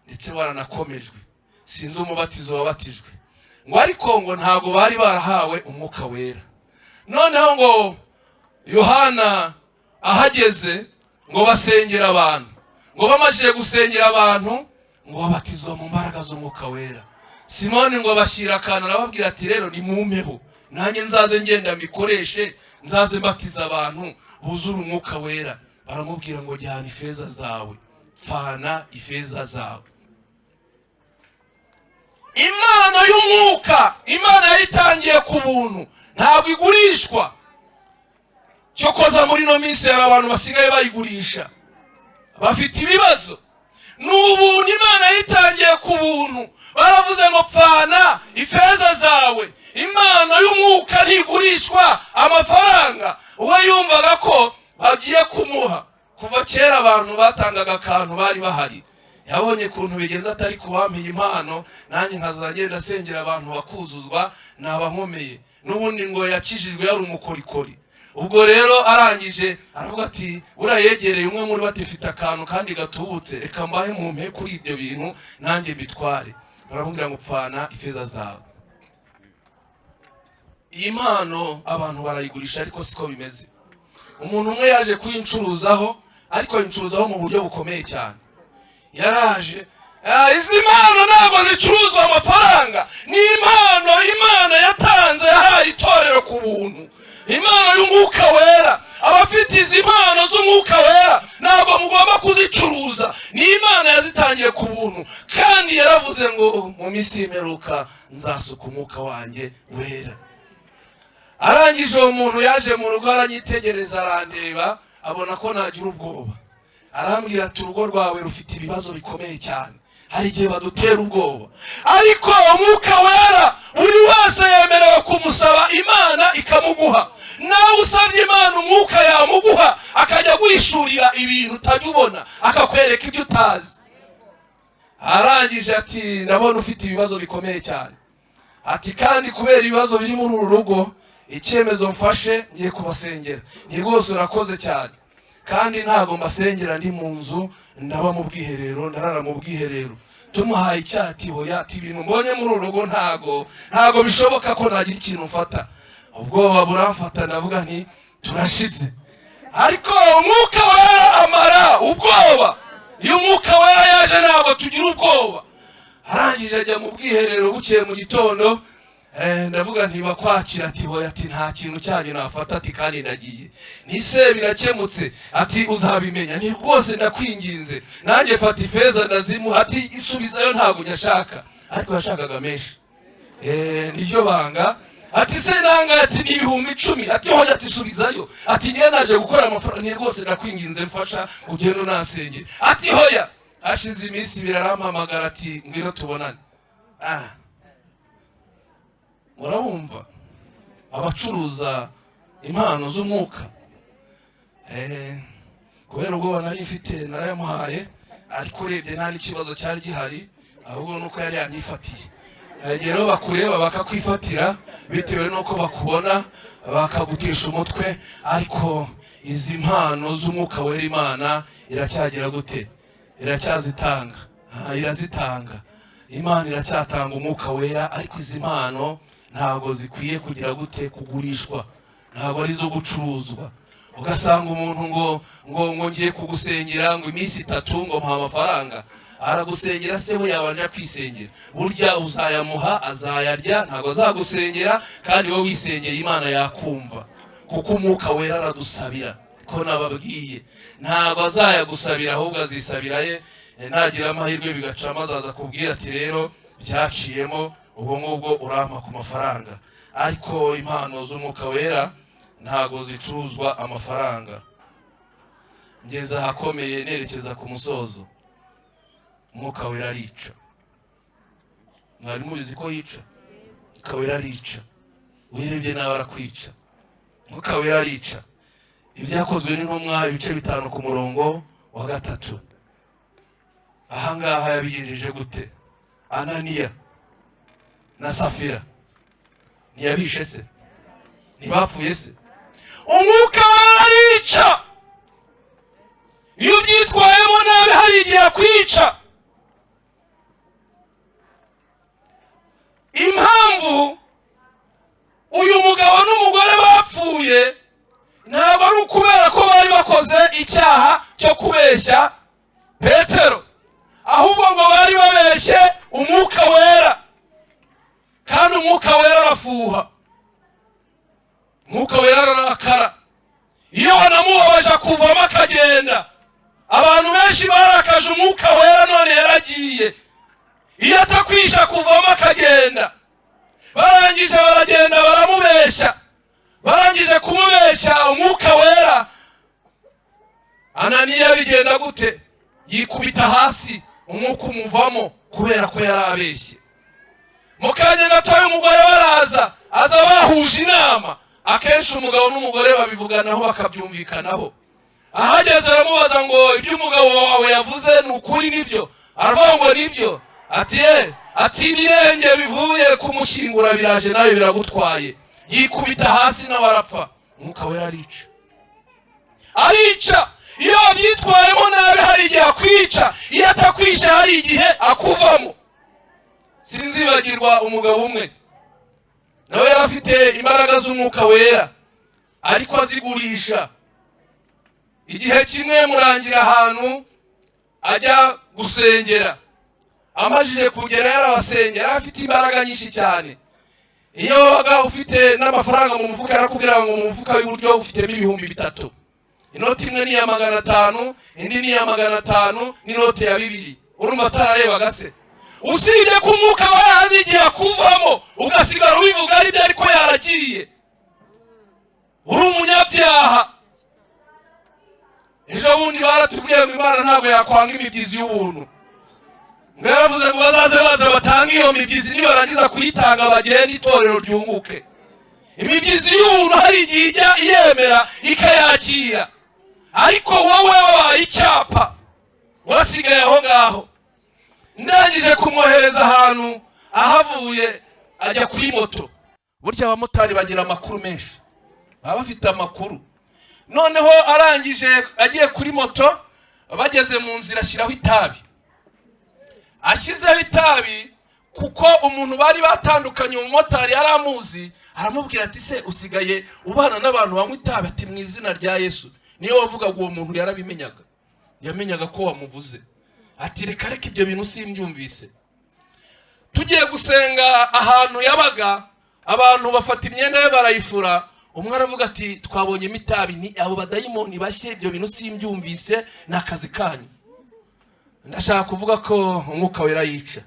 ndetse waranakomejwe, sinzi umubatizo wabatijwe, ngo ariko ngo ntabwo bari barahawe Umwuka Wera. Noneho ngo Yohana ahageze ngo basengera abantu, ngo bamajije gusengera abantu ngo babatizwa mu mbaraga z'Umwuka Wera. Simoni ngo bashyira akantu, arababwira ati rero nimumpeho nanjye nzaze ngenda mbikoreshe, nzaze mbatiza abantu buzure Umwuka Wera. Baramubwira ngo jyana ifeza zawe, pfana ifeza zawe. Imana y'Umwuka, Imana yayitangiye ku buntu, ntabwo igurishwa. Cyokoza muri ino minsi hari abantu basigaye bayigurisha, bafite ibibazo. Ni ubuntu, Imana yayitangiye ku buntu. Baravuze ngo pfana ifeza zawe. Imana y'Umwuka ntigurishwa amafaranga. We yumvaga ko bagiye kumuha. Kuva kera abantu batangaga akantu bari bahari, yabonye ukuntu bigenza, atari kuwampiye impano nanjye nkazagenda asengera abantu bakuzuzwa, naba nkomeye. N'ubundi ngo yakijijwe yari umukorikori. Ubwo rero arangije aravuga ati buriya yegereye umwe muri bo, mfite akantu kandi gatubutse, reka mbahe mumpe kuri ibyo bintu nanjye mbitware. Baramubwira ngo pfana ifeza zawe. Iyi mpano abantu barayigurisha, ariko siko bimeze. Umuntu umwe yaje kuyincuruzaho, ariko yincuruzaho mu buryo bukomeye cyane. Yaraje, izi mpano ntabwo zicuruzwa amafaranga, ni impano Imana yatanze, yahaye itorero ku buntu, impano y'Umwuka Wera. Abafite izi mpano z'Umwuka Wera ntabwo mugomba kuzicuruza, ni Imana yazitangiye ku buntu. Kandi yaravuze ngo mu minsi y'imperuka nzasuka Umwuka wanjye Wera. Arangije uwo muntu yaje mu rugo, aranyitegereza, arandeba, abona ko nagira ubwoba, arambwira ati urugo rwawe rufite ibibazo bikomeye cyane. Hari igihe badutera ubwoba, ariko Umwuka Wera buri wese yemerewe kumusaba, Imana ikamuguha. Nawe usabye Imana Umwuka yamuguha, akajya guhishurira ibintu utajya ubona, akakwereka ibyo utazi. Arangije ati ndabona ufite ibibazo bikomeye cyane, ati kandi kubera ibibazo biri muri uru rugo, icyemezo mfashe ngiye kubasengera. Ni rwose urakoze cyane, kandi ntabwo mbasengera ndi mu nzu, ndaba mu bwiherero, ndarara mu bwiherero. Tumuhaye icyati, hoya, ati ibintu mbonye muri uru rugo ntago bishoboka ko nagira ikintu mfata. Ubwoba buramfata, ndavuga nti turashize. Ariko Umwuka Wera amara ubwoba. Iyo Umwuka Wera yaje ntabwo tugira ubwoba. Arangije ajya mu bwiherero. Bukeye mu gitondo ndavuga nti bakwakira, ati hoya, ati nta kintu cyanyu nafata, ati kandi ndagiye, nise birakemutse, ati uzabimenya. Ni rwose ndakwinginze nanjye fata ifeza. Ndazimuha, ati isubizayo ntabwo nyashaka. Ariko yashakaga menshi, niryo banga. Ati se nanga, ati ni 10,000. Ati hoya, ati subizayo, ati ngiye naje gukora amafaranga. Ni rwose ndakwinginze mfasha ugende unansengere. Ati hoya. Hashize iminsi 2 arampamagara, ati ngwino tubonane. Murabumva Abacuruza impano z'umwuka. Kubera ubwoba nari mfite narayamuhaye, ariko urebye nta n'ikibazo cyari gihari, ahubwo nuko yari yanyifatiye. Hari rero bakureba bakakwifatira bitewe n'uko bakubona, bakagutesha umutwe. Ariko izi mpano z'Umwuka Wera, Imana iracyagira gute? Iracyazitanga. Irazitanga. Imana iracyatanga Umwuka Wera, ariko izi mpano ntabwo zikwiye kugira gute? Kugurishwa. Ntabwo ari izo gucuruzwa. Ugasanga umuntu ngo ngiye kugusengera ngo iminsi 3, ngo mpa amafaranga. Aragusengera se we yabanje kwisengera? Burya uzayamuha azayarya, ntabwo azagusengera. Kandi wowe wisengeye Imana yakumva, kuko Umwuka Wera aradusabira. Ko nababwiye, ntabwo azayagusabira, ahubwo azisabira ye. Nagira amahirwe bigacamo, azaza kubwira ati: "Rero byaciyemo, ubwo ngubwo urampa ku mafaranga." Ariko impano z'Umwuka Wera ntabwo zicuruzwa amafaranga. Ngeze ahakomeye, nerekeza ku musozo. Umwuka Wera arica. Mwari mubizi ko yica? Umwuka Wera arica. Uyirebye nawe arakwica. Umwuka Wera arica. Ibyakozwe n'Intumwa, ibice 5 ku murongo wa 3. Ahangaha yabigenjeje gute? Ananiya na Safira ntiyabishe se? Ntibapfuye se? Umwuka Wera arica. Iyo ubyitwayemo nabi, hari igihe akwica. Impamvu uyu mugabo n'umugore bapfuye ntabwo ari ukubera ko bari bakoze icyaha cyo kubeshya Petero, ahubwo ngo bari babeshye Umwuka Wera. Kandi Umwuka Wera arafuha, Umwuka Wera ararakara. Iyo wanamubabaje akuvamo akagenda. Abantu benshi barakaje Umwuka Wera, none yaragiye. Iyo atakwisha kuvamo akagenda. Barangije baragenda baramubeshya. Barangije kumubeshya Umwuka Wera, Ananiya bigenda gute? Yikubita hasi, umwuka umuvamo, kubera ko yari abeshye. Mu kanya gatoya umugore baraza, aza bahuje inama. Akenshi umugabo n'umugore babivuganaho, bakabyumvikanaho. Ahageze aramubaza ngo: "Ibyo umugabo wawe yavuze ni ukuri, nibyo?" Aravuga ngo: "Nibyo." Ati: "Ye," ati, "ibirenge bivuye kumushyingura biraje, nawe biragutwaye." Yikubita hasi nawe arapfa. Umwuka Wera arica, arica. Iyo wabyitwayemo nabi, hari igihe akwica. Iyo atakwisha, hari igihe akuvamo. Sinzibagirwa umugabo umwe, nawe yari afite imbaraga z'Umwuka Wera, ariko azigurisha. Igihe kimwe murangira ahantu ajya gusengera. Amajije kugera yarabasengera. Yari afite imbaraga nyinshi cyane. Iyo wabaga ufite n'amafaranga mu mufuka, yarakubwira ngo: "Mu mufuka w'iburyo ufitemo 3000." Inoti imwe ni iya 500, indi ni iya 500, n'inoti ya 2000. Urumva atararebaga se? Usibye ko Umwuka we igihe akuvamo, ugasigara ubivuga aribyo, ariko yaragiye, uri umunyabyaha. Ejo bundi baratubwiye ngo Imana ntabwo yakwanga imibyizi y'ubuntu. Ngo yaravuze ngo bazaze baza batange iyo mibyizi, nibarangiza kuyitanga bagende, itorero ryunguke. Imibyizi y'ubuntu hari igihe ijya iyemera ikayakira, ariko wowe wabaye icyapa, wasigaye aho ngaho. Ndangije kumwohereza ahantu, ahavuye ajya kuri moto. Burya abamotari bagira amakuru menshi, baba bafite amakuru. Noneho arangije agiye kuri moto, bageze mu nzira ashyiraho itabi. Ashyizeho itabi, kuko umuntu bari batandukanye, umumotari yari amuzi, aramubwira ati: "Se usigaye ubana n'abantu banywa itabi?" Ati: "Mu izina rya Yesu." Niyo wavugaga uwo muntu yarabimenyaga, yamenyaga ko wamuvuze. Ati: "Reka reka, ibyo bintu simbyumvise." Tugiye gusenga ahantu yabaga, abantu bafata imyenda ye barayifura. Umwe aravuga ati: "Twabonyemo itabi." Ni abo badayimoni bashye, ibyo bintu simbyumvise, ni akazi kanyu. Ndashaka kuvuga ko Umwuka Wera yica.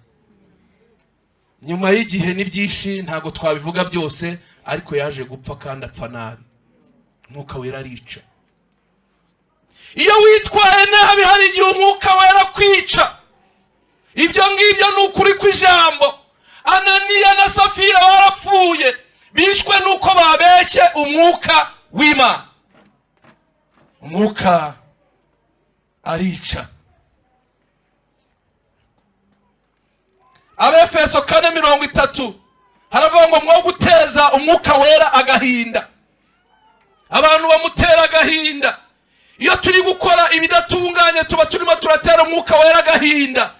Nyuma y'igihe, ni byinshi ntabwo twabivuga byose, ariko yaje gupfa kandi apfa nabi. Umwuka Wera arica. Iyo witwaye nabi, hari igihe Umwuka Wera kwica. Ibyo ngibyo ni ukuri kw'ijambo. Ananiya na Safira barapfuye. Bishwe nuko babeshye umwuka w'Imana. Umwuka arica. Abefeso 4:30 haravuga ngo mwo guteza umwuka wera agahinda. Abantu bamutera agahinda. Iyo turi gukora ibidatunganye tuba turimo turatera umwuka wera agahinda.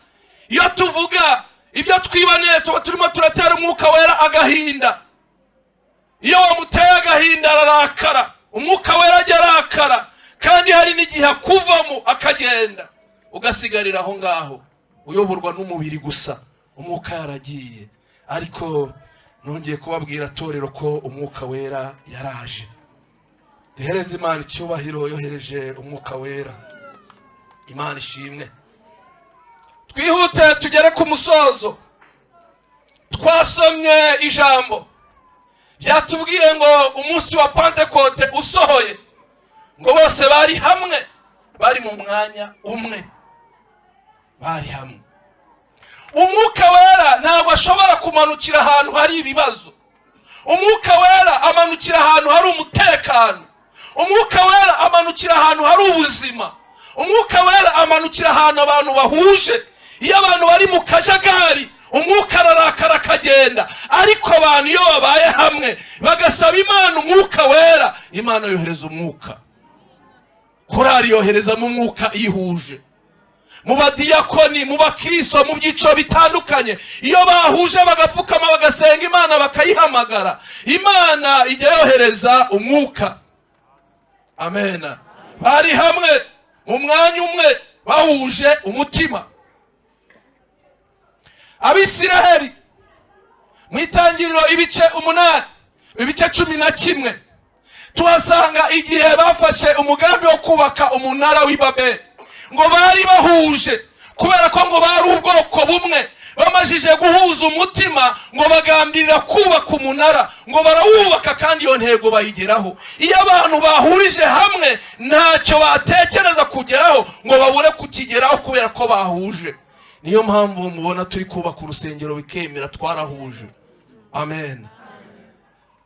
Iyo tuvuga ibyo twiboneye tuba turimo turatera umwuka wera agahinda. Iyo wamuteye agahinda ararakara, umwuka wera ajya arakara, kandi hari n'igihe akuvamo akagenda, ugasigarira aho ngaho uyoborwa n'umubiri gusa, umwuka yaragiye. Ariko nongeye kubabwira torero ko umwuka wera yaraje. Duhereze Imana icyubahiro yohereje umwuka wera. Imana ishimwe. Twihute tugere ku musozo. Twasomye ijambo byatubwiye ngo umunsi wa Pentekote usohoye, ngo bose bari hamwe, bari mu mwanya umwe, bari hamwe. Umwuka wera ntabwo ashobora kumanukira ahantu hari ibibazo. Umwuka wera amanukira ahantu hari umutekano. Umwuka wera amanukira ahantu hari ubuzima. Umwuka wera amanukira ahantu abantu bahuje. Iyo abantu bari mu kajagari, umwuka ararakara akagenda. Ariko abantu iyo babaye hamwe bagasaba Imana umwuka wera, Imana yohereza umwuka. Korali yoherezamo umwuka ihuje. Mu badiyakoni, mu bakristo, mu byiciro bitandukanye, iyo bahuje bagapfukama bagasenga Imana bakayihamagara, Imana ijya yohereza umwuka. Amena. Bari hamwe mu mwanya umwe, bahuje umutima. Abisiraheli mu itangiriro ibice 8, ibice 11, tuhasanga igihe bafashe umugambi wo kubaka umunara w'i Babeli. Ngo bari bahuje kubera ko ngo bari ubwoko bumwe. Bamajije guhuza umutima ngo bagambirira kubaka umunara, ngo barawubaka kandi iyo ntego bayigeraho. Iyo abantu bahurije hamwe ntacyo batekereza kugeraho ngo babure kukigeraho kubera ko bahuje. Niyo mpamvu mubona turi kubaka urusengero bikemera, twarahuje. Amen.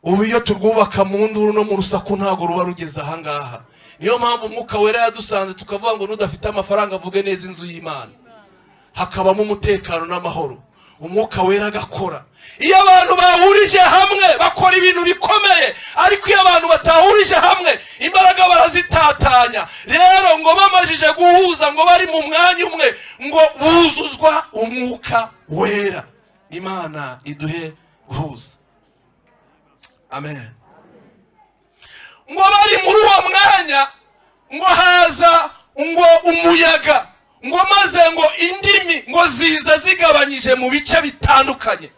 Ubu iyo turwubaka mu nduru no mu rusaku ntago ruba rugeze aha ngaha. Niyo mpamvu umwuka wera yadusanze tukavuga ngo nudafite amafaranga avuge neza inzu y'Imana, hakabamo umutekano n'amahoro. Umwuka wera agakora. Iyo abantu bahurije hamwe bakora ibintu bikomeye, ariko iyo abantu batahurije hamwe imbaraga barazitatanya. Rero ngo bamajije guhuza, ngo bari mu mwanya umwe, ngo buzuzwa umwuka wera. Imana iduhe guhuza. Amen. Ngo bari muri uwo mwanya, ngo haza ngo umuyaga, ngo maze ngo indimi ngo ziza zigabanyije mu bice bitandukanye.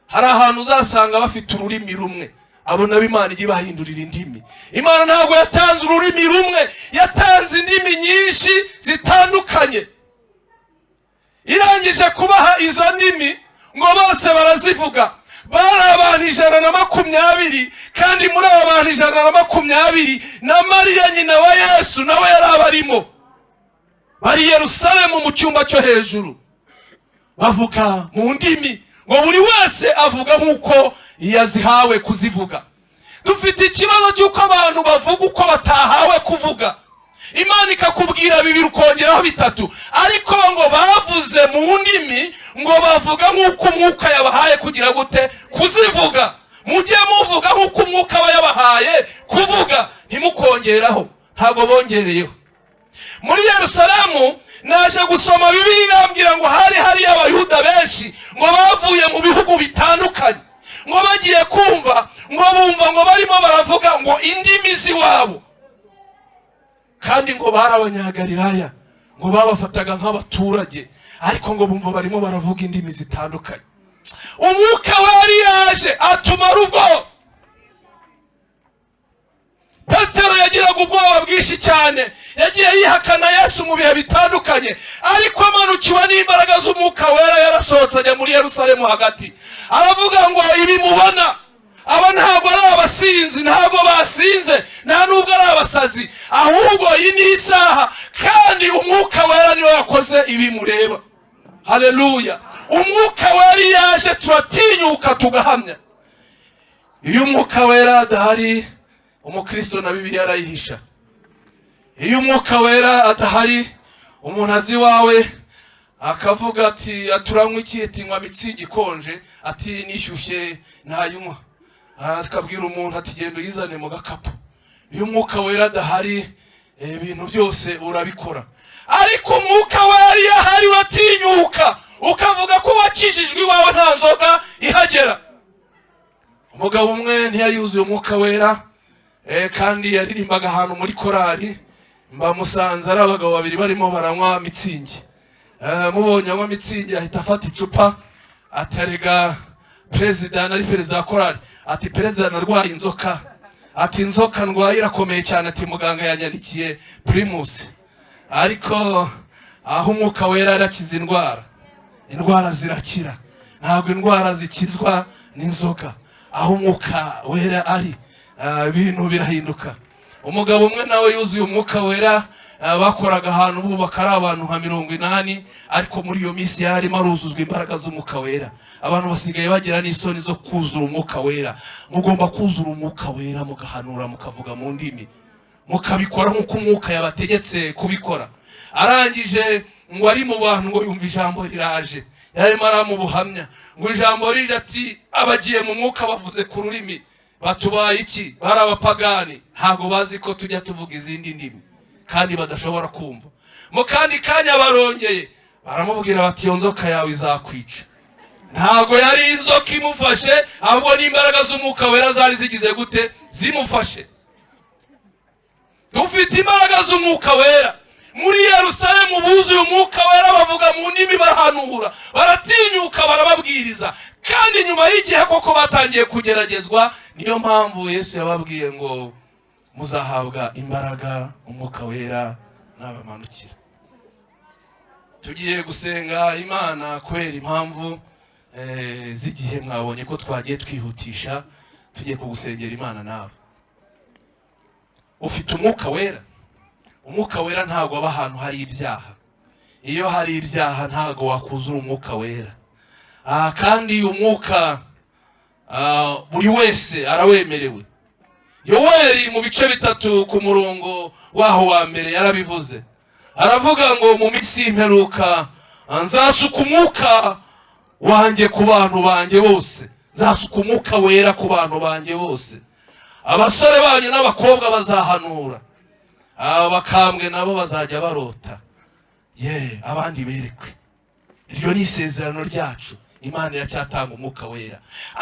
Hari ahantu uzasanga bafite ururimi rumwe, abo nabo Imana ijya ibahindurira indimi. Imana ntabwo yatanze ururimi rumwe, yatanze indimi nyinshi zitandukanye. Irangije kubaha izo ndimi ngo bose barazivuga. Bari abantu 120, kandi muri abo bantu 120 na Mariya nyina wa Yesu nawe yari abarimo. Bari Yerusalemu mu cyumba cyo hejuru, bavuga mu ndimi, ngo buri wese avuga nk'uko yazihawe kuzivuga. Dufite ikibazo cy'uko abantu bavuga uko batahawe kuvuga. Imana ikakubwira bibiri ukongeraho bitatu, ariko ngo bavuze mu ndimi ngo bavuga nk'uko umwuka yabahaye kugira gute? Kuzivuga. Mujye muvuga nk'uko umwuka aba yabahaye kuvuga, ntimukongeraho. Ntabwo bongereyeho. Muri Yerusalemu naje gusoma Bibiliya irambwira ngo hari hari abayuda benshi ngo bavuye mu bihugu bitandukanye, ngo bagiye kumva ngo bumva ngo barimo baravuga ngo indimi z'iwabo, kandi ngo bari abanyagalilaya, ngo babafataga nk'abaturage, ariko ngo bumva barimo baravuga indimi zitandukanye. Umwuka wari yaje atumara ubwoba. Petero yagiraga ubwoba bwinshi cyane, yagiye yihakana Yesu mu bihe bitandukanye, ariko amanukiwe n'imbaraga z'umwuka wera yarasohotse ajya muri Yerusalemu hagati, aravuga ngo ibi mubona aba ntabwo ari abasinzi, ntabwo basinze, nta nubwo ari abasazi, ahubwo iyi ni isaha, kandi umwuka wera niwe yakoze ibi mureba. Haleluya. Umwuka wera yaje turatinyuka tugahamya. Iyo umwuka wera adahari, umukristo na Bibiliya arayihisha. Iyo umwuka wera adahari, umuntu azi iwawe akavuga ati aturanywa iki? Ati nywa mitsingi ikonje, ati nishyushye ntayinywa. Akabwira umuntu ati genda uyizane mu gakapu. Iyo umwuka wera adahari, ibintu byose urabikora. Ariko umwuka wera iyo ahari, uratinyuka ukavuga ko wakijijwe, iwawe nta nzoga ihagera. Umugabo umwe ntiyari yuzuye umwuka wera, kandi yaririmbaga ahantu muri korari. Bamusanze ari abagabo babiri barimo baranywa mitsingi. Mubonye anywa mitsingi, ahita afata icupa, atarega perezida, nari perezida wa korari, ati perezida, narwaye inzoka, ati inzoka ndwaye irakomeye cyane, ati muganga yanyandikiye Primus. Ariko aho umwuka wera yarakiza indwara, indwara zirakira. Ntabwo indwara zikizwa n'inzoga. Aho umwuka wera ari, ibintu birahinduka. Umugabo umwe nawe yuzuye umwuka wera, bakoraga ahantu bubaka ari abantu nka 80, ariko muri iyo minsi yari arimo aruzuzwa imbaraga z'umwuka wera. Abantu basigaye bagira n'isoni zo kuzura umwuka wera. Mugomba kuzura umwuka wera, mugahanura, mukavuga mu ndimi, mukabikora nk'uko umwuka yabategetse kubikora. Arangije ngo ari mu bantu, ngo yumva ijambo riraje. Yarimo aramu buhamya, ngo ijambo rije ati abagiye mu mwuka bavuze ku rurimi batubaye iki? Bari abapagani, ntabwo bazi ko tujya tuvuga izindi ndimi kandi badashobora kumva. Mu kandi kanya barongeye baramubwira bati iyo nzoka yawe izakwica. Ntabwo yari inzoka imufashe, ahubwo n'imbaraga z'umwuka wera zari zigize gute? Zimufashe. Dufite imbaraga z'umwuka wera. Muri Yerusalemu buzuye umwuka wera, bavuga mu ndimi, barahanura, baratinyuka, barababwiriza. Kandi nyuma y'igihe koko batangiye kugeragezwa. Niyo mpamvu Yesu yababwiye ngo muzahabwa imbaraga umwuka wera nabamanukira. Tugiye gusenga Imana kubera impamvu z'igihe. Mwabonye ko twagiye twihutisha. Tugiye kugusengera Imana. Nawe ufite umwuka wera. Umwuka wera ntabwo aba ahantu hari ibyaha. Iyo hari ibyaha ntabwo wakuzura umwuka wera. Kandi umwuka buri wese arawemerewe. Yoweri mu bice 3 ku murongo waho wa mbere yarabivuze, aravuga ngo mu minsi y'imperuka nzasuka umwuka wanjye ku bantu banjye bose, nzasuka umwuka wera ku bantu banjye bose. Abasore banyu n'abakobwa bazahanura, abakambwe nabo bazajya barota, ye abandi berekwe. Iryo ni isezerano ryacu. Imana iracyatanga umwuka wera,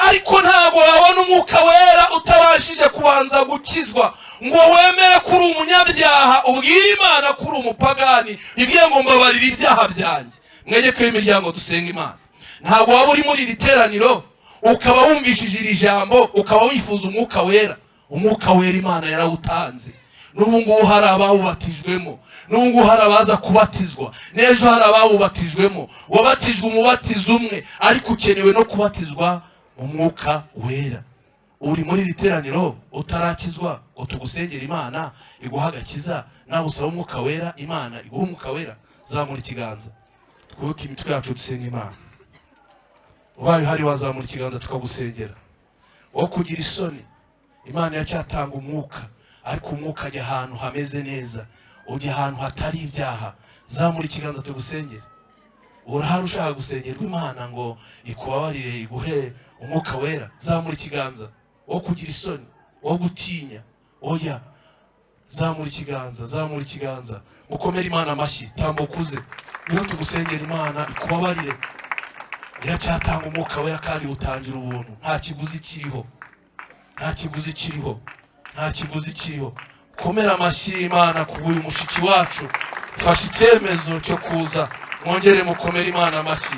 ariko ntabwo wabona umwuka wera utabashije kubanza gukizwa ngo wemere ko uri umunyabyaha, ubwire Imana ko uri umupagani, ibwiye ngo mbabarira ibyaha byanjye. Mwegeke imiryango dusenga Imana. Ntabwo waba uri muri iri teraniro ukaba wumvishije iri jambo ukaba wifuza umwuka wera. Umwuka wera Imana yarawutanze. N'ubu ngubu hari abawubatijwemo, n'ubu ngubu hari abaza kubatizwa, n'ejo hari abawubatijwemo. Wabatijwe umubatizo umwe, ariko ukenewe no kubatizwa mu mwuka wera. Uri muri iri teraniro utarakizwa ngo tugusengere Imana iguha agakiza, nawe usaba umwuka wera, Imana iguha umwuka wera, zamura ikiganza. Twubike imitwe yacu dusenga Imana. Ubaye uhari wazamura ikiganza tukagusengera. Wo kugira isoni, Imana iracyatanga umwuka, ariko umwuka ajya ahantu hameze neza, ujya ahantu hatari ibyaha. Zamura ikiganza tugusengere. Urahari ushaka gusengerwa Imana ngo ikubabarire, iguhe umwuka wera, zamura ikiganza. Wo kugira isoni, wo gutinya, oya, zamura ikiganza, zamura ikiganza. Mukomere Imana amashyi. Tambuka uze niyo tugusengera Imana ikubabarire. Iracyatanga umwuka wera kandi utangira ubuntu. Nta kiguzi kiriho, nta kiguzi kiriho, nta kiguzi kiriho. Komera amashyi Imana ku uyu mushiki wacu fashe icyemezo cyo kuza. Mwongere mukomere Imana amashyi.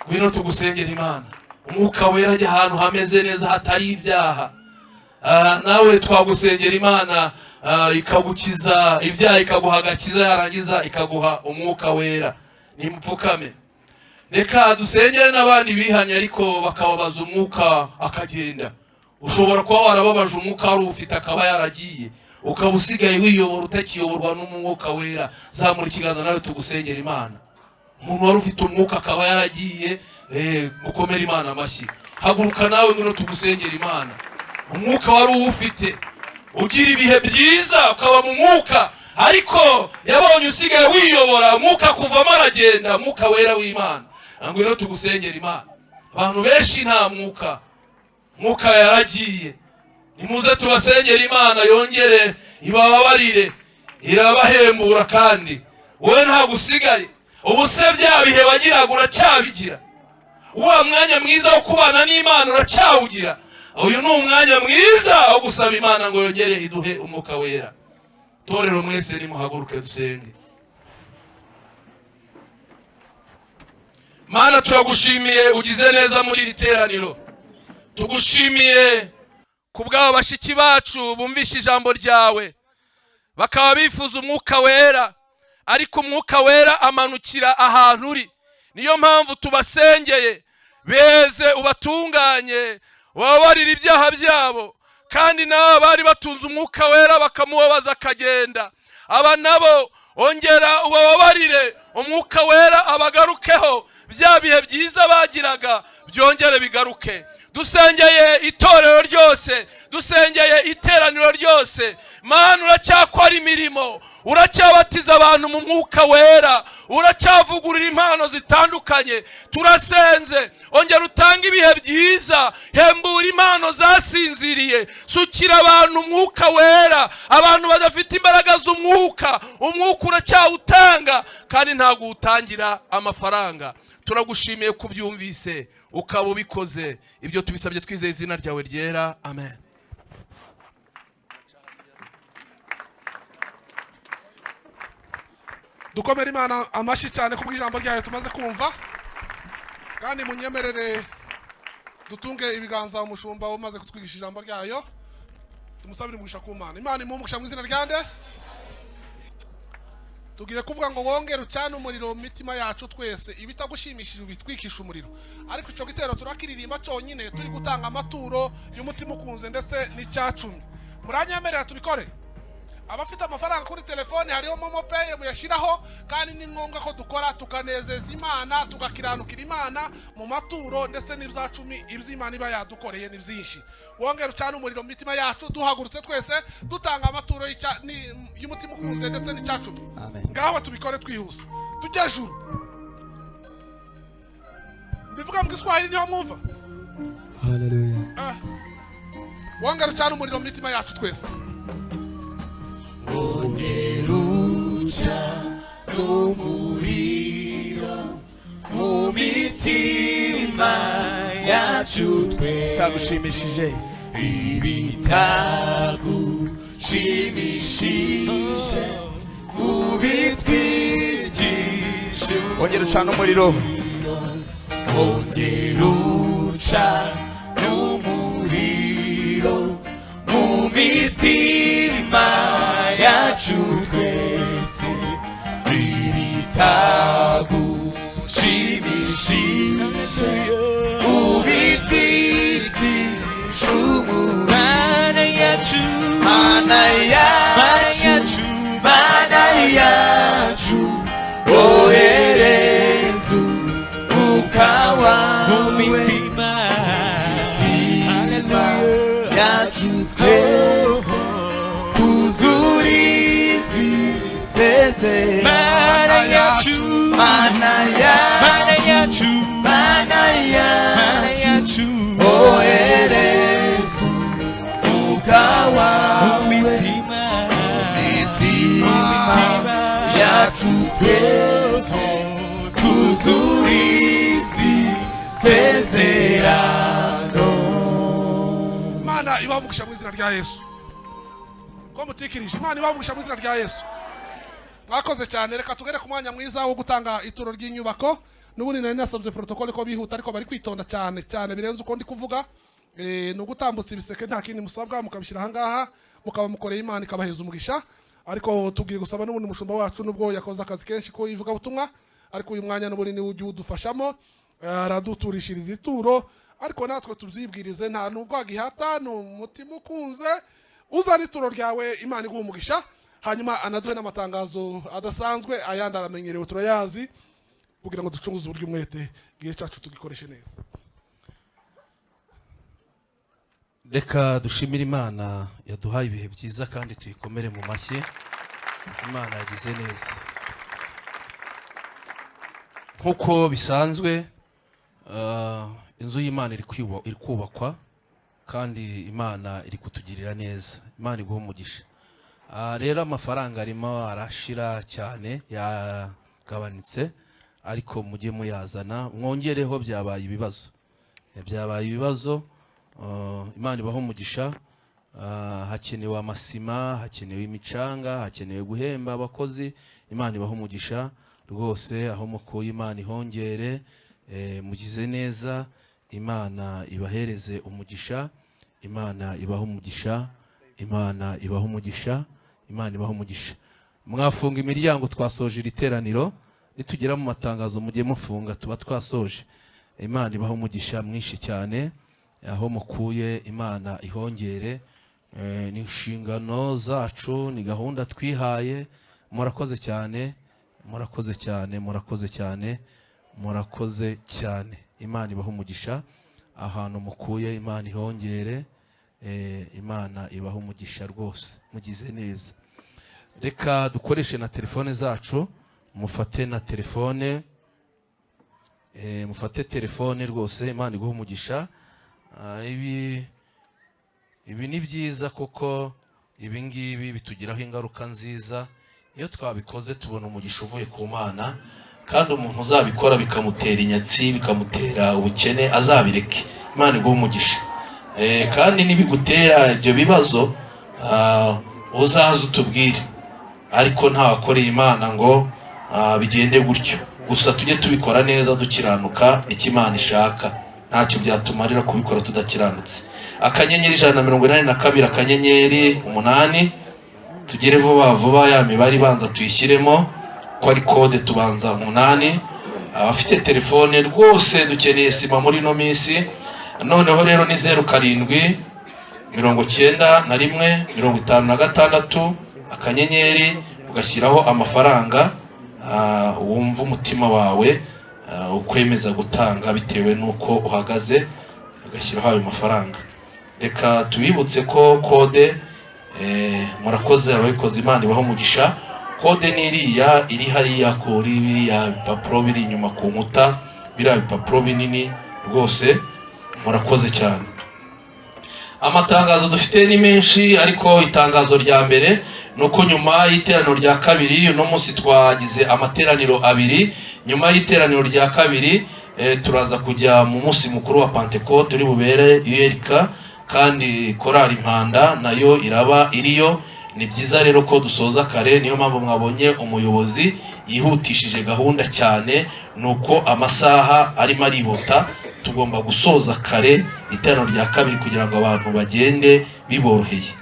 Ngwino tugusengera Imana. Umwuka wera ajya ahantu hameze neza hatari ibyaha. Nawe twagusengera Imana ikagukiza ibyaha, ikaguha agakiza, yarangiza ikaguha umwuka wera. Nimupfukame, reka dusengere n'abandi bihanye ariko bakababaza umwuka akagenda. Ushobora kuba warababaje umwuka wari ufite akaba yaragiye, ukaba usigaye wiyobora utakiyoborwa n'umwuka wera. Zamura ikiganza nawe tugusengera Imana. Umuntu wari ufite umwuka akaba yaragiye, mukomere Imana amashyi. Haguruka nawe ngwino tugusengera Imana. Umwuka wari uwufite, ugira ibihe byiza ukaba mu mwuka, ariko yabonye usigaye wiyobora, umwuka kuvamo aragenda. Umwuka wera w'Imana, ngwino tugusengera Imana. Abantu benshi nta mwuka, mwuka yaragiye. Nimuze tubasengera Imana yongere ibababarire, irabahembura. Kandi wowe ntabwo usigaye. Ubu se bya bihe wagiraga uracyabigira? Wa mwanya mwiza wo kubana n'Imana uracyawugira? Uyu ni umwanya mwiza wo gusaba Imana ngo yongere iduhe umwuka wera. Torero mwese nimuhaguruke dusenge. Mana, turagushimiye, ugize neza muri iri teraniro. Tugushimiye ku bw'aba bashiki bacu bumvishe ijambo ryawe, bakaba bifuza umwuka wera, ariko umwuka wera amanukira ahantu uri. Niyo mpamvu tubasengeye, beze ubatunganye, wabarira ibyaha byabo. Kandi nabo bari batunze umwuka wera bakamubabaza akagenda, aba nabo ongera ubababarire, umwuka wera abagarukeho, bya bihe byiza bagiraga byongere bigaruke. Dusengeye itorero ryose, dusengeye iteraniro ryose. Mana, uracyakora imirimo, uracyabatiza abantu mu mwuka wera, uracyavugurura impano zitandukanye. Turasenze, ongera utange ibihe byiza, hembura impano zasinziriye, sukira abantu umwuka wera. Abantu badafite imbaraga z'umwuka, umwuka uracyawutanga, kandi ntabwo uwutangira amafaranga. Turagushimiye kubyumvise ukaba ubikoze. Ibyo tubisabye twizeye izina ryawe ryera, amen. Dukomere Imana amashyi cyane kubw'ijambo ryayo tumaze kumva, kandi munyemerere dutunge ibiganza umushumba umaze kutwigisha ijambo ryayo, tumusabire umugisha ku Mana. Imana imuhe umugisha mu izina rya nde? Tugiye kuvuga ngo wongere ucane umuriro mu mitima yacu twese, ibitagushimishije ubitwikisha umuriro. Ariko icyo gitero turakiririmba cyonyine turi gutanga amaturo y'umutima ukunze ndetse n'icyacumi. Muranyemerera tubikore? Abafite amafaranga kuri telefone hariho Momo Pay muyashyiraho, kandi ni ngombwa ko dukora tukanezeza Imana, tugakiranukira Imana mu maturo ndetse n'ibyacumi. Iby'Imana iba yadukoreye ni byinshi. Wongere ucane umuriro mu mitima yacu, duhagurutse twese dutanga amaturo y'umutima ukunze ndetse n'icyacumi. Ngaho tubikore twihuse, tujye juru. Mbivuga mu Giswahili niho mwumva. Haleluya. Wongere ucane umuriro mu mitima yacu twese. Wongera ucane umuriro mu mitima yacu twese, bitagushimishije, ibitagushimishije ubitwigishe. Wongera ucane umuriro, wongera ucane umuriro mu mitima yacu twese, ibitagushimishije ubitwigishe. Mana yacu, Mana yacu, Mana yacu, ohereza umwuka wawe mu mitima yacu twese, kuzurizi seze. Mana yacu, Mana yacu, Mana yacu, ohereza umwuka wawe mu mitima yacu twese, kuzurizi sezerano. Imana ibahe umugisha mu izina rya Yesu. Ko mutikirije, Imana ibahe umugisha mu izina rya Yesu. Mwakoze cyane. Reka tugere ku mwanya mwiza wo gutanga ituro ry'inyubako. N'ubundi nari nasabye protocole ko bihuta, ariko bari kwitonda cyane cyane birenze uko ndi kuvuga. Ni ugutambutsa ibiseke, nta kindi musabwa, mukabishyira aha ngaha, mukaba mukoreye Imana ikabaheza umugisha. Ariko tugiye gusaba n'ubundi umushumba wacu, nubwo yakoze akazi kenshi ko ivuga butumwa, ariko uyu mwanya n'ubundi niwe ujye udufashamo, araduturishiriza ituro. Ariko natwe tubyibwirize, nta nubwo agihata, ni umutima ukunze. Uzana ituro ryawe, Imana iguha umugisha. Hanyuma anaduhe n'amatangazo adasanzwe, ayandi aramenyerewe turayazi. Kugira ngo ducunguze uburyo umwete, igihe cyacu tugikoreshe neza. Reka dushimire Imana yaduhaye ibihe byiza kandi tuyikomere mu mashyi. Imana yagize neza. Nk'uko bisanzwe, inzu y'Imana iri kubakwa, kandi Imana iri kutugirira neza. Imana iguha umugisha. Rero amafaranga arimo arashira cyane, yagabanitse, ariko mujye muyazana mwongereho. Byabaye ibibazo, byabaye ibibazo. Imana ibaho umugisha. Hakenewe amasima, hakenewe imicanga, hakenewe guhemba abakozi. Imana ibaho umugisha rwose, aho mukuye Imana ihongere. Mugize neza, Imana ibahereze umugisha. Imana ibaho umugisha, Imana ibaho umugisha, Imana ibaho umugisha. Mwafunga imiryango, twasoje iri teraniro. Nitugera mu matangazo mujye mufunga, tuba twasoje. Imana ibaho umugisha mwinshi cyane, aho mukuye Imana ihongere. Ni inshingano zacu, ni gahunda twihaye. Murakoze cyane, murakoze cyane, murakoze cyane, murakoze cyane. Imana ibaho umugisha, ahantu mukuye Imana ihongere. Imana ibaho umugisha rwose, mugize neza. Reka dukoreshe na telefone zacu, mufate na telefone, mufate telefone rwose. Imana iguhe umugisha. Ibi ni byiza kuko ibi ngibi bitugiraho ingaruka nziza. Iyo twabikoze tubona umugisha uvuye ku Mana, kandi umuntu uzabikora bikamutera inyatsi, bikamutera ubukene, azabireke. Imana iguhe umugisha. Kandi nibigutera ibyo bibazo, uzaze utubwire, ariko ntawakoreye Imana ngo bigende gutyo. Gusa tujye tubikora neza, dukiranuka, icyo Imana ishaka. Ntacyo byatumarira kubikora tudakiranutse. *182 *8, tugere vuba vuba, ya mibare ibanza tuyishyiremo ko ari kode, tubanza 8. Abafite telefone rwose, dukeneye sima muri ino minsi. Noneho rero ni 07 91 56 akanyenyeri, ugashyiraho amafaranga wumva umutima wawe ukwemeza gutanga bitewe n'uko uhagaze, ugashyiraho ayo mafaranga. Reka tubibutse ko kode, murakoze ababikoze, Imana ibaho umugisha. Kode ni iriya iri hariya kuri biriya bipapuro biri inyuma ku nkuta, biriya bipapuro binini rwose. Murakoze cyane. Amatangazo dufite ni menshi, ariko itangazo rya mbere ni uko nyuma y'iteraniro rya kabiri, uno munsi twagize amateraniro abiri. Nyuma y'iteraniro rya kabiri, turaza kujya mu munsi mukuru wa Pantekote uri bubere ULK, kandi korali Impanda nayo iraba iriyo. Ni byiza rero ko dusoza kare, niyo mpamvu mwabonye umuyobozi yihutishije gahunda cyane, nuko amasaha arimo arihuta. Tugomba gusoza kare iteraniro rya kabiri kugira ngo abantu bagende biboroheye.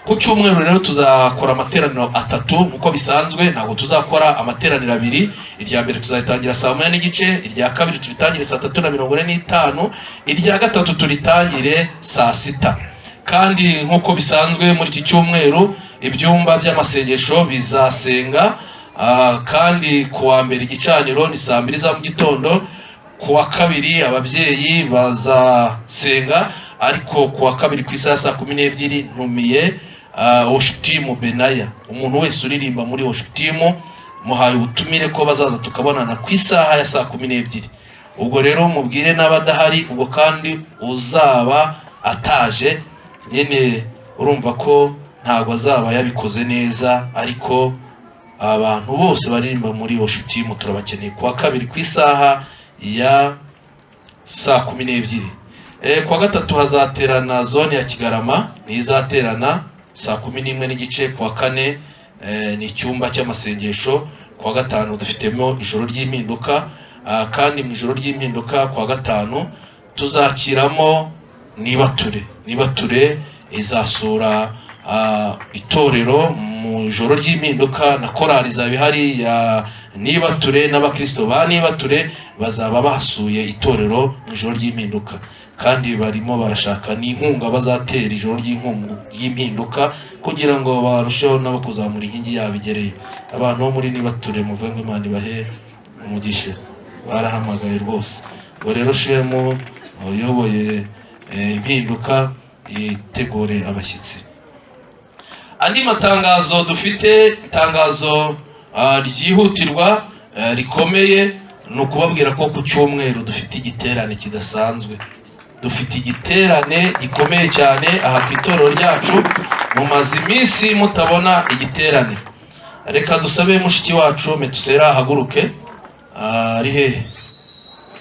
Ku cyumweru rero tuzakora amateraniro atatu nk'uko bisanzwe, ntabwo tuzakora amateraniro abiri. Irya mbere tuzayitangira saa 1:30, irya kabiri turitangire saa 3:45, irya gatatu turitangire saa 6. Kandi nk'uko bisanzwe muri iki cyumweru ibyumba by'amasengesho bizasenga, kandi ku wa mbere igicaniro ni saa 2 za mu gitondo. Ku wa kabiri ababyeyi bazasenga, ariko ku wa kabiri ku isaha saa 12 ntumiye worship team Benaya. Umuntu wese uririmba muri worship team muhaye ubutumire ko bazaza tukabonana ku isaha ya saa 12. Ubwo rero mubwire n'abadahari, ubwo kandi uzaba ataje nyine urumva ko ntabwo azaba yabikoze neza, ariko abantu bose baririmba muri worship team turabakeneye ku wa kabiri ku isaha ya saa 12. Ku wa gatatu hazaterana zone ya Kigarama, niyo izaterana saa 11:30. Ku wa kane ni icyumba cy'amasengesho. Ku wa gatanu dufitemo ijoro ry'impinduka, kandi mu ijoro ry'impinduka ku wa gatanu tuzakiramo Nibature. Nibature izasura itorero mu ijoro ry'impinduka, na korali izaba ihari ya Nibature, n'abakristo ba Nibature bazaba basuye itorero mu ijoro ry'impinduka, kandi barimo barashaka n'inkunga bazatera ijoro ry'impinduka kugira ngo barusheho nabo kuzamura inkingi yabo igereye. Abantu bo muri Nibature muvuge ngo Imana ibahe umugisha. Barahamagaye rwose. Ubwo rero Shemu uyoboye impinduka yitegure abashyitsi. Andi matangazo dufite, itangazo ryihutirwa rikomeye, ni ukubabwira ko ku cyumweru dufite igiterane kidasanzwe. Dufite igiterane gikomeye cyane aha ku itorero ryacu. Mumaze iminsi mutabona igiterane. Reka dusabe mushiki wacu Metusera ahaguruke. Ari hehe?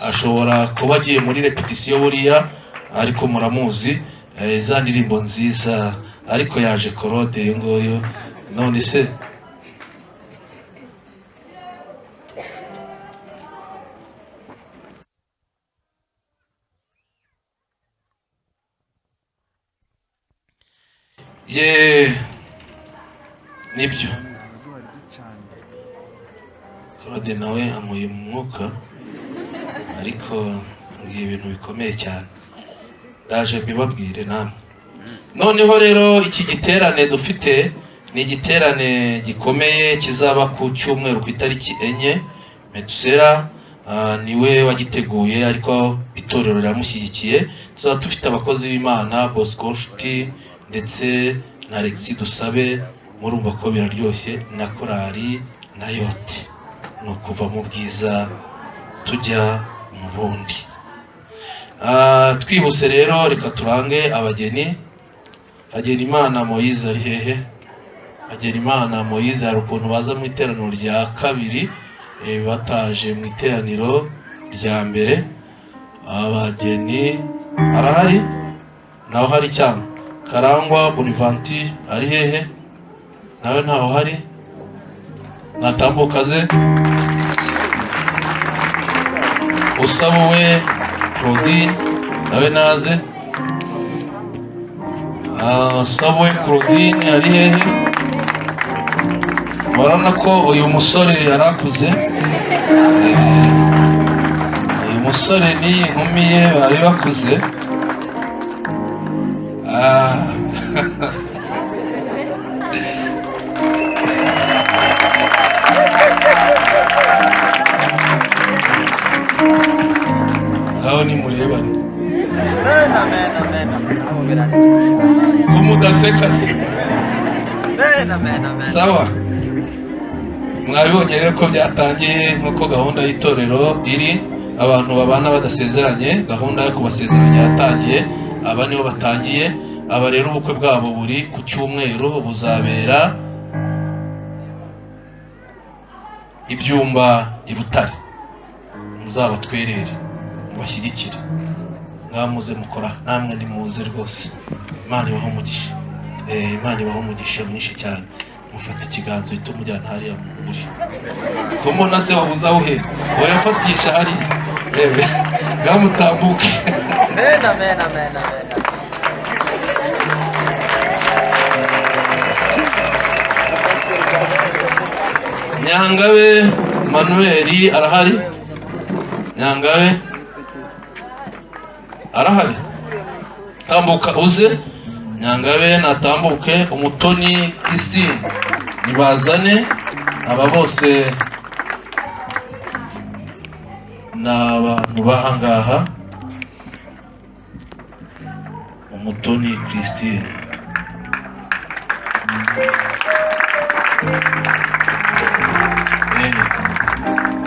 Ashobora kuba agiye muri repetisiyo buriya, ariko muramuzi, za ndirimbo nziza, ariko yaje korode iyo ngoyo. None se ye nibyo, Claude nawe amuye mu mwuka, ariko mbwiye ibintu bikomeye cyane, ndaje mbibabwire namwe. Noneho rero iki giterane dufite ni igiterane gikomeye kizaba ku cyumweru ku itariki 4. Metusera niwe wagiteguye, ariko itorero riramushyigikiye. Tuzaba dufite abakozi b'Imana Bosco Nshuti ndetse na Alexis Dusabe, murumva ko biraryoshye, na korali na yote. Ni ukuva mu bwiza tujya mu bundi. Twihuse rero reka turange abageni. Hagenimana Moise ari hehe? Hagenimana Moise, hari ukuntu baza mu iteraniro rya kabiri, bataje mu iteraniro rya mbere. Abageni arahari? Naho hari cyangwa? Karangwa Bonivanti ari hehe? Nawe ntaho hari? Natambuka ze. Usabuwe Claudine nawe naze. Usabuwe Claudine ari hehe? Murabona ko uyu musore yarakuze. Uyu musore n'iyi nkumi ye bari bakuze. Aho ni murebane. Kumudaseka se. Sawa. Mwabibonye rero ko byatangiye nkuko gahunda y'itorero iri, abantu babana badasezeranye, gahunda yo kubasezeranya yatangiye, aba nibo batangiye. Aba rero ubukwe bwabo buri ku cyumweru, buzabera ibyumba i Rutare. Muzabatwerere, mubashyigikire, mwamuze mukora, namwe nimuze rwose. Imana ibahe umugisha. Imana ibahe umugisha mwinshi cyane. Mufate ikiganza uhite umujyana hariya muri. Ko mbona se wabuze aho uhera, wayafatisha hariya. Rebe, ngamutambuke. Amen, amen, amen, amen. Nyangabe Manuel arahari? Nyangabe arahari? Tambuka uze. Nyangabe natambuke. Umutoni Christine nibazane. Aba bose n'abantu bahangaha. Umutoni Christine.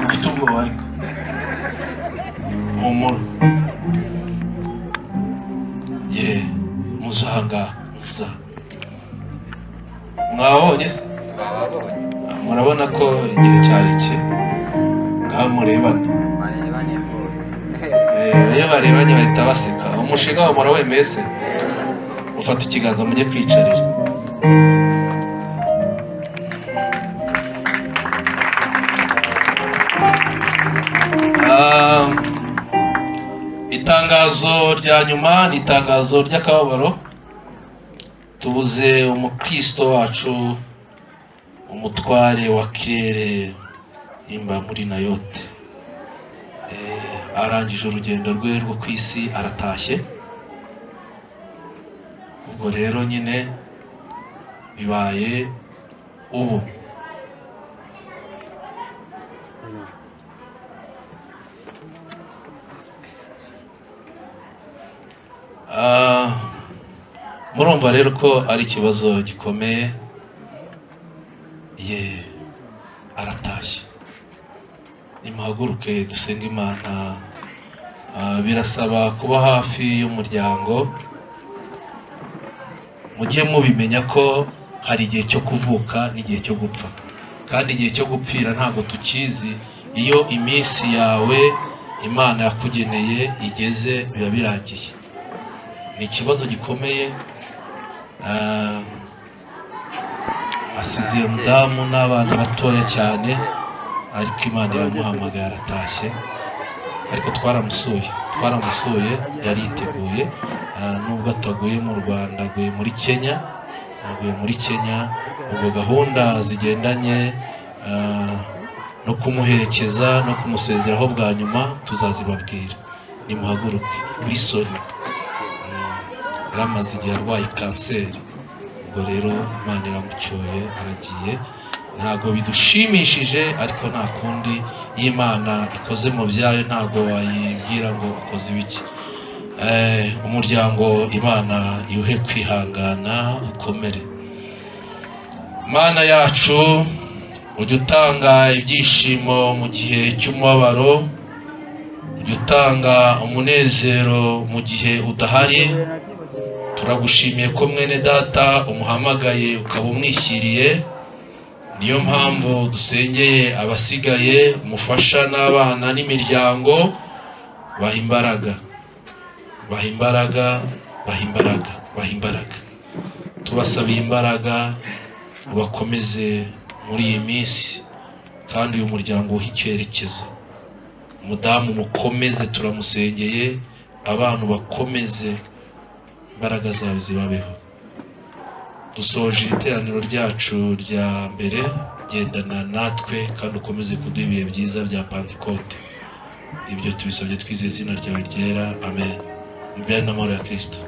Ufite ubwoba ariko humura. Ye muzanga muza. Mwabonye se? Murabona ko igihe cyari iki? Ngaho murebane. Iyo barebanye bahita baseka. Umushinga wawe murawemeye se? Ufata ikiganza mujye kwicarira. Itangazo rya nyuma ni itangazo ry'akababaro. Tubuze umukristo wacu, umutware wa kirere nimba muri Nayote. Arangije urugendo rwe rwo ku isi, aratashye. Ubwo rero nyine bibaye ubu. Murumva rero ko ari ikibazo gikomeye. Ye aratashye. Nimuhaguruke dusenge Imana. Birasaba kuba hafi y'umuryango. Mujye mubimenya ko hari igihe cyo kuvuka n'igihe cyo gupfa, kandi igihe cyo gupfira ntabwo tukizi. Iyo iminsi yawe Imana yakugeneye igeze biba birangiye. Ni ikibazo gikomeye. Asize umudamu n'abana batoya cyane, ariko Imana iramuhamagaye aratashye. Ariko twaramusuye, yari yiteguye. Nubwo ataguye mu Rwanda, aguye muri Kenya, aguye muri Kenya. Ubwo gahunda zigendanye no kumuherekeza no kumusezeraho bwa nyuma tuzazibabwira. Nimuhaguruke. Wilson yaramaze igihe arwaye kanseri, ubwo rero Imana iramucyuye aragiye. Ntabwo bidushimishije, ariko nta kundi, iyo Imana ikoze mu byayo ntabwo wayibwira ngo ukoze ibiki. Umuryango Imana iwuhe kwihangana ukomere. Mana yacu, ujya utanga ibyishimo mu gihe cy'umubabaro, ujya utanga umunezero mu gihe udahari. Turagushimiye ko mwene data umuhamagaye ukaba umwishyiriye. Niyo mpamvu dusengeye abasigaye, umufasha n'abana n'imiryango. Baha imbaraga, baha imbaraga, baha imbaraga, baha imbaraga. Tubasabiye imbaraga ubakomeze muri iyi minsi, kandi uyu muryango uhe icyerekezo. Umudamu mukomeze, turamusengeye. Abantu bakomeze, imbaraga zawe zibabeho. Dusoje iteraniro ryacu rya mbere, gendana natwe kandi ukomeze kuduha ibihe byiza bya Pantekote. Ibyo tubisabye twizeye izina ryawe ryera, amen. Mbere n'amahoro ya Kristo.